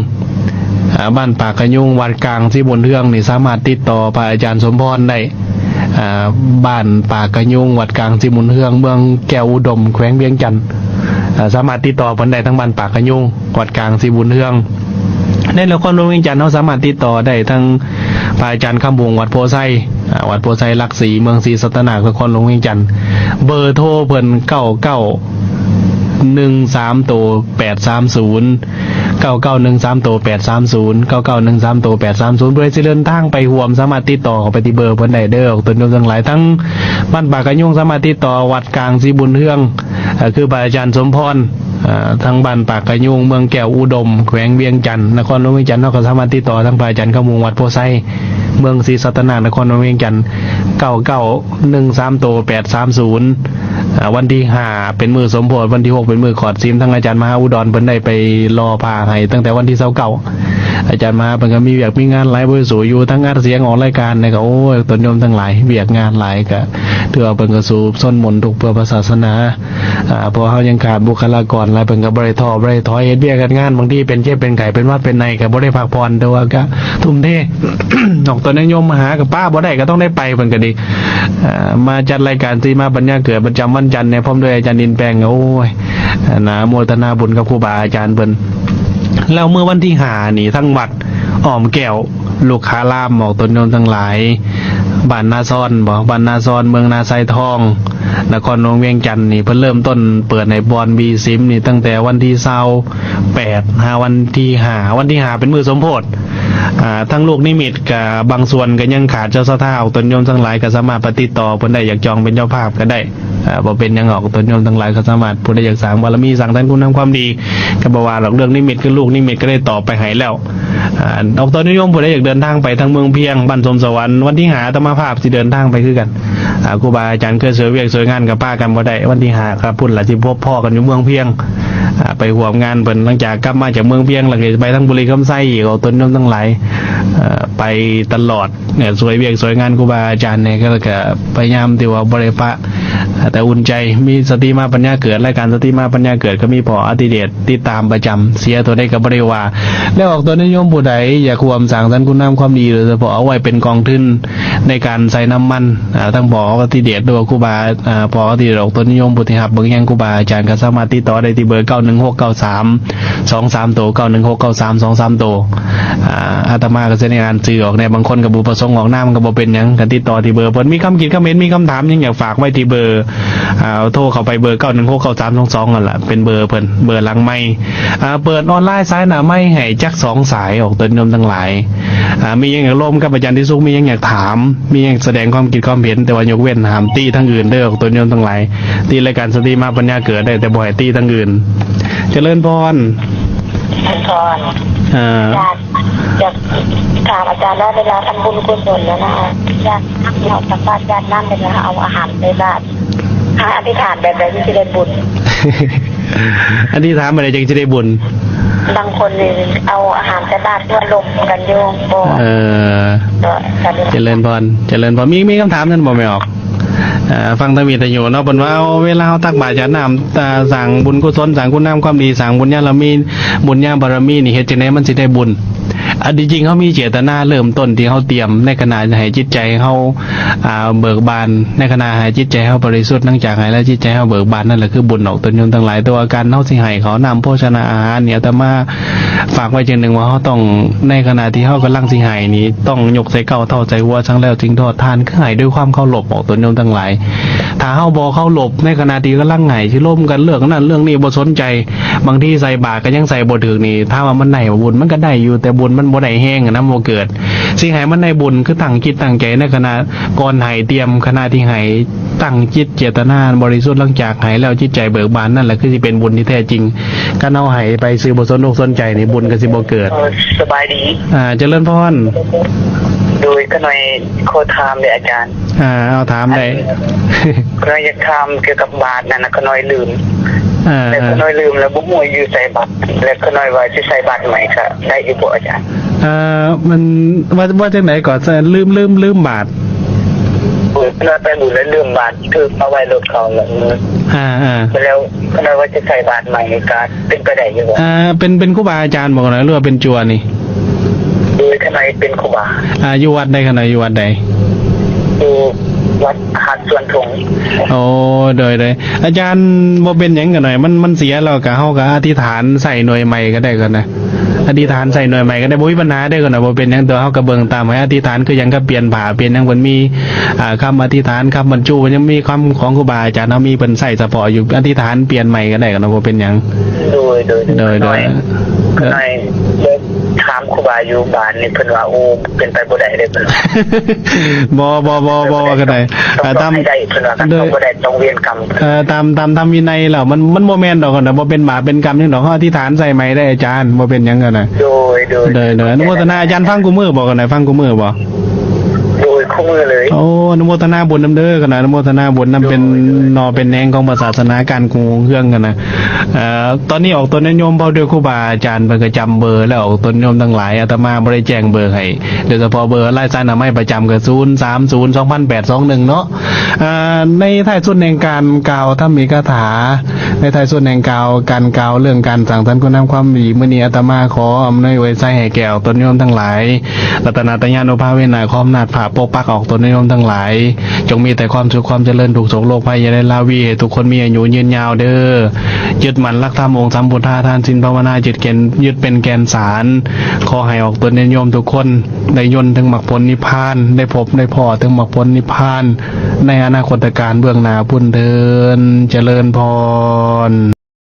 ອ່າ ບ້ານປາກຂະຍຸງ ວັດກາງສີບຸນເຮືອງນີ້ ສາມາດຕິດຕໍ່ພະອາຈານສົມພອນໄດ້. ອ່າ ບ້ານປາກຂະຍຸງ ວັດກາງສີບຸນເຮືອງ ເມືອງແກ້ວອຸດົມ ແຂວງວຽງຈັນ ອ່າ ສາມາດຕິດຕໍ່ເພິ່ນໄດ້ທາງບ້ານປາກຂະຍຸງ ວັດກາງສີບຸນເຮືອງ. ໃນນະຄອນຫຼວງວຽງຈັນ ເຮົາສາມາດຕິດຕໍ່ໄດ້ທາງພະອາຈານຄຳວົງ ວັດໂພໄຊ ອ່າ ວັດໂພໄຊຫຼັກສີ່ ເມືອງສີສັດຕະນາກ ນະຄອນຫຼວງວຽງຈັນ. ເບີໂທເພິ່ນ ເກົ້າເກົ້າໜຶ່ງສາມໂຕແປດສາມສູນ ເກົ້າເກົ້າໜຶ່ງສາມໂຕແປດສາມສູນ ເກົ້າເກົ້າໜຶ່ງສາມໂຕແປດສາມສູນ. ຜູ້ໃດຊິເດີນທາງໄປຮ່ວມ ສາມາດຕິດຕໍ່ເຂົ້າໄປທີ່ເບີເພິ່ນໄດ້ເດີ້ ອອກຕົນໂຍມທັງຫຼາຍ. ທາງບ້ານປາກກະຍຸງ ສາມາດຕິດຕໍ່ວັດກາງສີບຸນເຮືອງ ກໍຄືພະອາຈານສົມພອນ ເອີ ທາງບ້ານປາກກະຍຸງ ເມືອງແກ້ວອຸດົມ ແຂວງວຽງຈັນ ນະຄອນຫຼວງວຽງຈັນ. ເຮົາກໍສາມາດຕິດຕໍ່ທາງພະອາຈານຄຳວົງ ວັດໂພໄຊ ເມືອງສີສັດຕະນາກ ນະຄອນຫຼວງວຽງຈັນ ເກົ້າເກົ້າໜຶ່ງສາມໂຕແປດສາມສູນ. ອ່າ ວັນທີຫ້າເປັນມື້ສົມໂພດ ວັນທີຫົກເປັນມື້ຂອດສິມ. ທາງອາຈານມະຫາອຸດອນເພິ່ນໄດ້ໄປຫຼໍ່ພະໃຫ້ຕັ້ງແຕ່ວັນທີຊາວເກົ້າ. ອາຈານມະຫາເພິ່ນກໍມີວຽກມີງານຫຼາຍ ບໍ່ໄດ້ສູ້ຢູ່ ທັງອັດສຽງອອກລາຍການນີ້ກໍ ໂອ້ຍ ຕົນໂຍມທັງຫຼາຍ ວຽກງານຫຼາຍ ກໍຖືວ່າເພິ່ນກໍສູ້ຊົນໝົນທຸກເພື່ອພະສາສະໜາ. ອ່າ ເພາະເຮົາຍັງຂາດບຸກຄະລາກອນຫຼາຍ ເພິ່ນກໍບໍ່ໄດ້ທໍ້ບໍ່ໄດ້ຖອຍ ເຮັດວຽກເຮັດງານ ບາງທີເປັນເຈັບເປັນໄຂ້ເປັນຫວັດເປັນໄນ ກໍບໍ່ໄດ້ພັກຜ່ອນ ແຕ່ວ່າກໍທຸ່ມເທ. ອອກຕົນຍາດໂຍມມາຫາກໍປະບໍ່ໄດ້ ກໍຕ້ອງໄດ້ໄປ ເພິ່ນກໍດີ. ອ່າ ມາຈັດລາຍການສີມາປັນຍາເກີດປະຈຳວັນຈັນແດ່ ພ້ອມດ້ວຍອາຈານອິນແປງ ໂອ້ຍ ອະນຸໂມທະນາບຸນກັບຄູບາອາຈານເພິ່ນ. ແລ້ວມື້ວັນທີຫ້ານີ້ ທາງວັດອ້ອມແກ້ວ ລຸກຂາລາມ ອອກຕົນໂຍມທັງຫຼາຍ ບ້ານນາຊອນບໍ ບ້ານນາຊອນ ເມືອງນາຊາຍທອງ ນະຄອນຫຼວງວຽງຈັນນີ້ ເພິ່ນເລີ່ມຕົ້ນເປີດໃຫ້ບ່ອນບີສິມນີ້ ຕັ້ງແຕ່ວັນທີຊາວແປດຫາວັນທີຫ້າ. ວັນທີຫ້າເປັນມື້ສົມໂພດ. ອ່າ ທັງລູກນິມິດກະບາງສ່ວນກໍຍັງຂາດເຈົ້າສັດທາ ອອກຕົນໂຍມທັງຫຼາຍກໍສາມາດໄປຕິດຕໍ່ເພິ່ນໄດ້ ຢາກຈອງເປັນເຈົ້າພາບກໍໄດ້. ອ່າ ບໍ່ເປັນຫຍັງດອກ ຕົນໂຍມທັງຫຼາຍກໍສາມາດ ຜູ້ໃດຢາກສ້າງບາລະມີ ສ້າງທານຄຸນທຳຄວາມດີ ກໍບໍ່ວ່າດອກ ເລື່ອງນິມິດ ຄືລູກນິມິດກໍໄດ້ຕອບໄປໃຫ້ແລ້ວ. ອ່າ ອອກຕົນໂຍມຜູ້ໃດຢາກເດີນທາງໄປທາງເມືອງພຽງ ບ້ານສົມສະຫວັນ ວັນທີຫ້າອາດຕະມາພາບຊິເດີນທາງໄປຄືກັນ. ອ່າ ຄູບາອາຈານເຄີຍຊ່ວຍວຽກຊ່ວຍງານກໍປາກັນບໍ່ໄດ້ ວັນທີຫ້າກໍພຸ້ນລະ ຊິພົບພໍ້ກັນຢູ່ເມືອງພຽງ. ອ່າ ໄປຮ່ວມງານເພິ່ນ ຫຼັງຈາກກັບມາຈາກເມືອງພຽງ ແລ້ວກໍໄປທາງບໍລິຄຳໄຊອີກ ອອກຕົນໂຍມທັງຫຼາຍ ເອີ ໄປຕະຫຼອດ ເອີ ຊ່ວຍວຽກຊ່ວຍງານຄູບາອາຈານແດ່ ກໍ ກໍພະຍາຍາມທີ່ວ່າບໍ່ໄດ້ປະ ແຕ່ອຸ່ນໃຈ. ມີສະຕິມາປັນຍາເກີດ ລາຍການສະຕິມາປັນຍາເກີດ ກໍມີພໍ່ອະທິເດດຕິດຕາມປະຈຳ ເສຍໂຕໃດກໍບໍ່ໄດ້ວ່າ. ແລ້ວອອກຕົນໂຍມຜູ້ໃດຢາກຮ່ວມສ້າງສັນຄຸນງາມຄວາມດີ ໂດຍສະເພາະເອົາໄວ້ເປັນກອງທຶນໃນການໃສ່ນ້ຳມັນ ອ່າ ທັງພໍ່ອະທິເດດ ຫຼືວ່າຄູບາ ອ່າ ພໍ່ອະທິເດດອອກຕົນໂຍມ ຜູ້ທີ່ຮັບເບິ່ງແຍງຄູບາອາຈານ ກໍສາມາດຕິດຕໍ່ໄດ້ທີ່ເບີ ເກົ້າໜຶ່ງຫົກເກົ້າສາມ ສອງສາມໂຕ ເກົ້າໜຶ່ງຫົກເກົ້າສາມ ສອງສາມໂຕ. ອ່າ ອາດຕະມາກໍຊິໄດ້ອ່ານຊື່ອອກແດ່ ບາງຄົນກໍບໍ່ປະສົງອອກນາມ ກໍບໍ່ເປັນຫຍັງ ກໍຕິດຕໍ່ທີ່ເບີເພິ່ນ. ມີຄຳຄິດຄຳເຫັນ ມີຄຳຖາມຫຍັງ ຢາກຝາກໄວ້ທີ່ເບີ ອ່າ ໂທເຂົ້າໄປເບີ ເກົ້າໜຶ່ງຫົກເກົ້າສາມສອງສອງ ນັ້ນລະ ເປັນເບີເພິ່ນ ເບີຫຼັງໄມ. ອ່າ ເປີດອອນລາຍສາຍໜ້າໄມໃຫ້ຈັກສອງສາຍ ອອກຕົນໂຍມທັງຫຼາຍ. ອ່າ ມີຫຍັງຢາກລົມກັບອາຈານຕິສຸກ ມີຫຍັງຢາກຖາມ ມີຫຍັງສະແດງຄວາມຄິດຄວາມເຫັນ ແຕ່ວ່າຍົກເວັ້ນຫ້າມຕິທາງອື່ນເດີ ອອກຕົນໂຍມທັງຫຼາຍ. ຕິລາຍການສະຕິມາປັນຍາເກີດໄດ້ ແຕ່ບໍ່ໃຫ້ຕິທາງອື່ນ. ຈະເລີນພອນ ເລີນພອນ. ອ່າ ຢາກ ຢາກຖາມອາຈານວ່າ ເວລາທຳບຸນກຸສົນແລ້ວນະ ຢາກເນາະ ຕັກບາດຢາດນ້ຳ ເວລາເອົາອາຫານໃສ່ບາດ ໃຫ້ອະທິຖານແບບໃດຈຶ່ງຊິໄດ້ບຸນ? ອະທິຖານແບບໃດຈຶ່ງຊິໄດ້ບຸນ? ບາງຄົນນີ້ເອົາອາຫານໃສ່ບາດເພື່ອລົມກັນຢູ່ບໍ່? ເອີ ຈະເລີນພອນ ຈະເລີນພອນ. ມີ ມີຄຳຖາມນັ້ນບໍ່ແມ່ອອກ? ເອີ ຟັງທາງວິທະຍຸເນາະ ເພິ່ນວ່າເວລາເຮົາຕັກບາດຢາດນ້ຳ ສ້າງບຸນກຸສົນ ສ້າງຄຸນງາມຄວາມດີ ສ້າງບຸນຍາລະມີ ບຸນຍາບາລະມີນີ້ ເຮັດຈັ່ງໃດມັນຊິໄດ້ບຸນ? ອັນທີ່ຈິງເຮົາມີເຈດຕະນາເລີ່ມຕົ້ນທີ່ເຮົາຕຽມໃນຂະນະໃຫ້ຈິດໃຈເຮົາ ອ່າ ເບີກບານ ໃນຂະນະໃຫ້ຈິດໃຈເຮົາບໍລິສຸດ ຫຼັງຈາກໃຫ້ແລ້ວຈິດໃຈເຮົາເບີກບານ ນັ້ນລະຄືບຸນອອກຕົນໂຍມທັງຫຼາຍ. ແຕ່ວ່າການເຮົາຊິໃຫ້ເຂົ້ານ້ຳໂພຊະນາອາຫານນີ້ ອາດຕະມາຝາກໄວ້ຈັ່ງໜຶ່ງວ່າ ເຮົາຕ້ອງ ໃນຂະນະທີ່ເຮົາກຳລັງຊິໃຫ້ນີ້ ຕ້ອງຍົກໃສ່ເກົ້າເທົ້າໃສ່ຫົວ ສັງແລ້ວຈຶ່ງທອດທານ ຄືໃຫ້ດ້ວຍຄວາມເຄົາລົບອອກຕົນໂຍມທັງຫຼາຍ. ຖ້າເຮົາບໍ່ເຄົາລົບໃນຂະນະທີ່ກຳລັງໃຫ້ ຊິລົມກັນເລື່ອງນັ້ນເລື່ອງນີ້ບໍ່ສົນໃຈ ບາງທີໃສ່ບາດກໍຍັງໃສ່ບໍ່ຖືກນີ້ ຖາມວ່າມັນໄດ້ບໍ່ບຸນ? ມັນກໍໄດ້ຢູ່ ແຕ່ບຸນມັນບໍ່ໄດ້ແຮງນຳ ບໍ່ເກີດ. ຊິໃຫ້ມັນໄດ້ບຸນ ຄືຕັ້ງຈິດຕັ້ງໃຈໃນຂະນະກ່ອນໃຫ້ ຕຽມຂະນະທີ່ໃຫ້ ຕັ້ງຈິດເຈດຕະນາອັນບໍລິສຸດ ຫຼັງຈາກໃຫ້ແລ້ວຈິດໃຈເບີກບານ ນັ້ນແຫຼະຄືຊິເປັນບຸນທີ່ແທ້ຈິງ. ຄັນເຮົາໃຫ້ໄປຊື່ບໍ່ສົນອົກສົນໃຈນີ້ ບຸນກໍຊິບໍ່ເກີດ. ສະບາຍດີ. ອ່າ ຈະເລີນພອນ. ໂດຍ ຂະນ້ອຍຂໍຖາມເດ້ອາຈານ. ອ່າ ເອົາຖາມໄດ້. ຂະນ້ອຍຢາກຖາມກ່ຽວກັບບາດນັ້ນນະ ຂະນ້ອຍລືມ. ອ່າ ແລ້ວຂະນ້ອຍລືມແລ້ວບໍ່ຮູ້ຢູ່ໃສ່ບາດ ແລ້ວຂະນ້ອຍວ່າຊິໃສ່ບາດໃໝ່ກະໄດ້ຢູ່ບໍ່ອາຈານ? ເອີ ມັນ ວ່າ ວ່າຈັ່ງໃດກໍ ລືມ ລືມ ລືມບາດ. ເອີ ຂະນ້ອຍໄປບຸນແລ້ວລືມບາດ ຖືກເອົາໄວ້ລົດເຂົາແລ້ວ. ອ່າໆ ແລ້ວຂະນ້ອຍວ່າຊິໃສ່ບາດໃໝ່ກະເປັນໄປໄດ້ຢູ່ບໍ່? ເປັນ ເປັນຄູບາອາຈານບໍ່ ຫຼືວ່າເປັນຈົວນີ້? ໂດຍ ຂະນ້ອຍເປັນຄູບາ. ອ່າ ຢູ່ວັດໃດຂະນ້ອຍ ຢູ່ວັດໃດ? ຢູ່ວັດຫາດສວນທົ່ງ. ໂອ້ ໂດຍໆ ອາຈານ ບໍ່ເປັນຫຍັງຂະນ້ອຍ ມັນ ມັນເສຍແລ້ວກະ ເຮົາກະອະທິຖານໃສ່ໜ່ວຍໃໝ່ກໍໄດ້ຂະນ້ອຍ. ອະທິຖານໃສ່ໜ່ວຍໃໝ່ກໍໄດ້ ບໍ່ມີບັນຫາເດ້ຂະນ້ອຍ ບໍ່ເປັນຫຍັງ. ແຕ່ເຮົາກໍເບິ່ງຕາມໃຫ້ ອະທິຖານຄືຫຍັງ ກັບປ່ຽນຜ້າປ່ຽນຫຍັງ ເພິ່ນມີ ອ່າ ຄຳອະທິຖານ ຄຳບັນຈຸ ເພິ່ນຍັງມີຄຳຂອງຄູບາອາຈານເຮົາມີ ເພິ່ນໃຊ້ສະເພາະຢູ່. ອະທິຖານປ່ຽນໃໝ່ກໍໄດ້ຂະນ້ອຍ ບໍ່ເປັນຫຍັງ. ໂດຍ ໂດຍ ໂດຍ ຂ້ານ້ອຍ ຂ້ານ້ອຍໄດ້ຖາມຄູບາຢູ່ບ້ານນີ້ ເພິ່ນວ່າ ໂອ້ ເປັນໄປບໍ່ໄດ້ເດ້ ເພິ່ນວ່າ. ບໍ່ ບໍ່ ບໍ່ ບໍ່ ບໍ່ ຂະນ້ອຍ ຕ້ອງ ຕ້ອງໃຫ້ໄດ້ ເພິ່ນວ່າ ຄັນບໍ່ໄດ້ຕ້ອງເວນກຳ. ເອີ ຕາມ ຕາມທຳວິໄນແລ້ວ ມັນ ມັນບໍ່ແມ່ນດອກ ຄັນບໍ່ເປັນບາບເປັນກຳຫຍັງດອກ ເຮົາອະທິຖານໃສ່ໃໝ່ໄດ້ອາຈານ ບໍ່ເປັນຫຍັງຂະນ້ອຍ. ໂດຍ ໂດຍ ໂດຍ ໂດຍ ອະນຸໂມທະນາ ອາຈານຟັງຄູ່ມື້ບໍ່ຂະນ້ອຍ ຟັງຄູ່ມື້ບໍ່? ໂດຍ ຄູ່ມື້ເລີຍ. ໂອ້ ອະນຸໂມທະນາບຸນນຳເດີຂະນ້ອຍ ອະນຸໂມທະນາບຸນນຳ ເປັນໜໍ່ເປັນແໜງຂອງພະສາສະໜາ ການກຸງຮຸ່ງເຮືອງຂະນ້ອຍ. ເອີ ຕອນນີ້ອອກຕົນຍາດໂຍມເວົ້າດ້ວຍຄູບາອາຈານ ເພິ່ນກໍຈຳເບີແລ້ວ ອອກຕົນໂຍມທັງຫຼາຍ ອາດຕະມາບໍ່ໄດ້ແຈ້ງເບີໃຫ້ ໂດຍສະເພາະເບີລາຍສາຍໜ້າໄມ້ປະຈຳກໍ ສູນສາມສູນ ສອງພັນແປດສອງໜຶ່ງ ເນາະ. ອ່າ ໃນທ້າຍສຸດແຫ່ງການກ່າວທຳອິດກະຖາ ໃນທ້າຍສຸດແຫ່ງກ່າວ ການກ່າວເລື່ອງການສ້າງສັນຄຸນງາມຄວາມດີ ມື້ນີ້ອາດຕະມາຂໍອຳນວຍອວຍໄຊໃຫ້ແກ່ອອກຕົນໂຍມທັງຫຼາຍ ລັດຕະນະຕະຍານຸພາເວນາຄອມນາດພາປົກປັກອອກຕົນໂຍມທັງຫຼາຍ ຈົ່ງມີແຕ່ຄວາມສຸກຄວາມຈະເລີນ ທຸກໂສກໂລກໄພຢ່າໄດ້ລາວີ ໃຫ້ທຸກຄົນມີອາຍຸຍືນຍາວເດີ. ຍຶດໝັ້ນຫຼັກທຳອົງສຳພຸດທາ ທານສິນພາວະນາ ຍຶດແກ່ນ ຍຶດເປັນແກ່ນສານ. ຂໍໃຫ້ອອກຕົນຍາດໂຍມທຸກຄົນ ໄດ້ຍົນເຖິງມັກຜົນນິບພານ ໄດ້ພົບໄດ້ພໍ້ເຖິງມັກຜົນນິບພານ ໃນອະນາຄົດຕະການເບື້ອງໜ້າພຸ້ນເທີ້ນ. ຈະເລີນພອນ.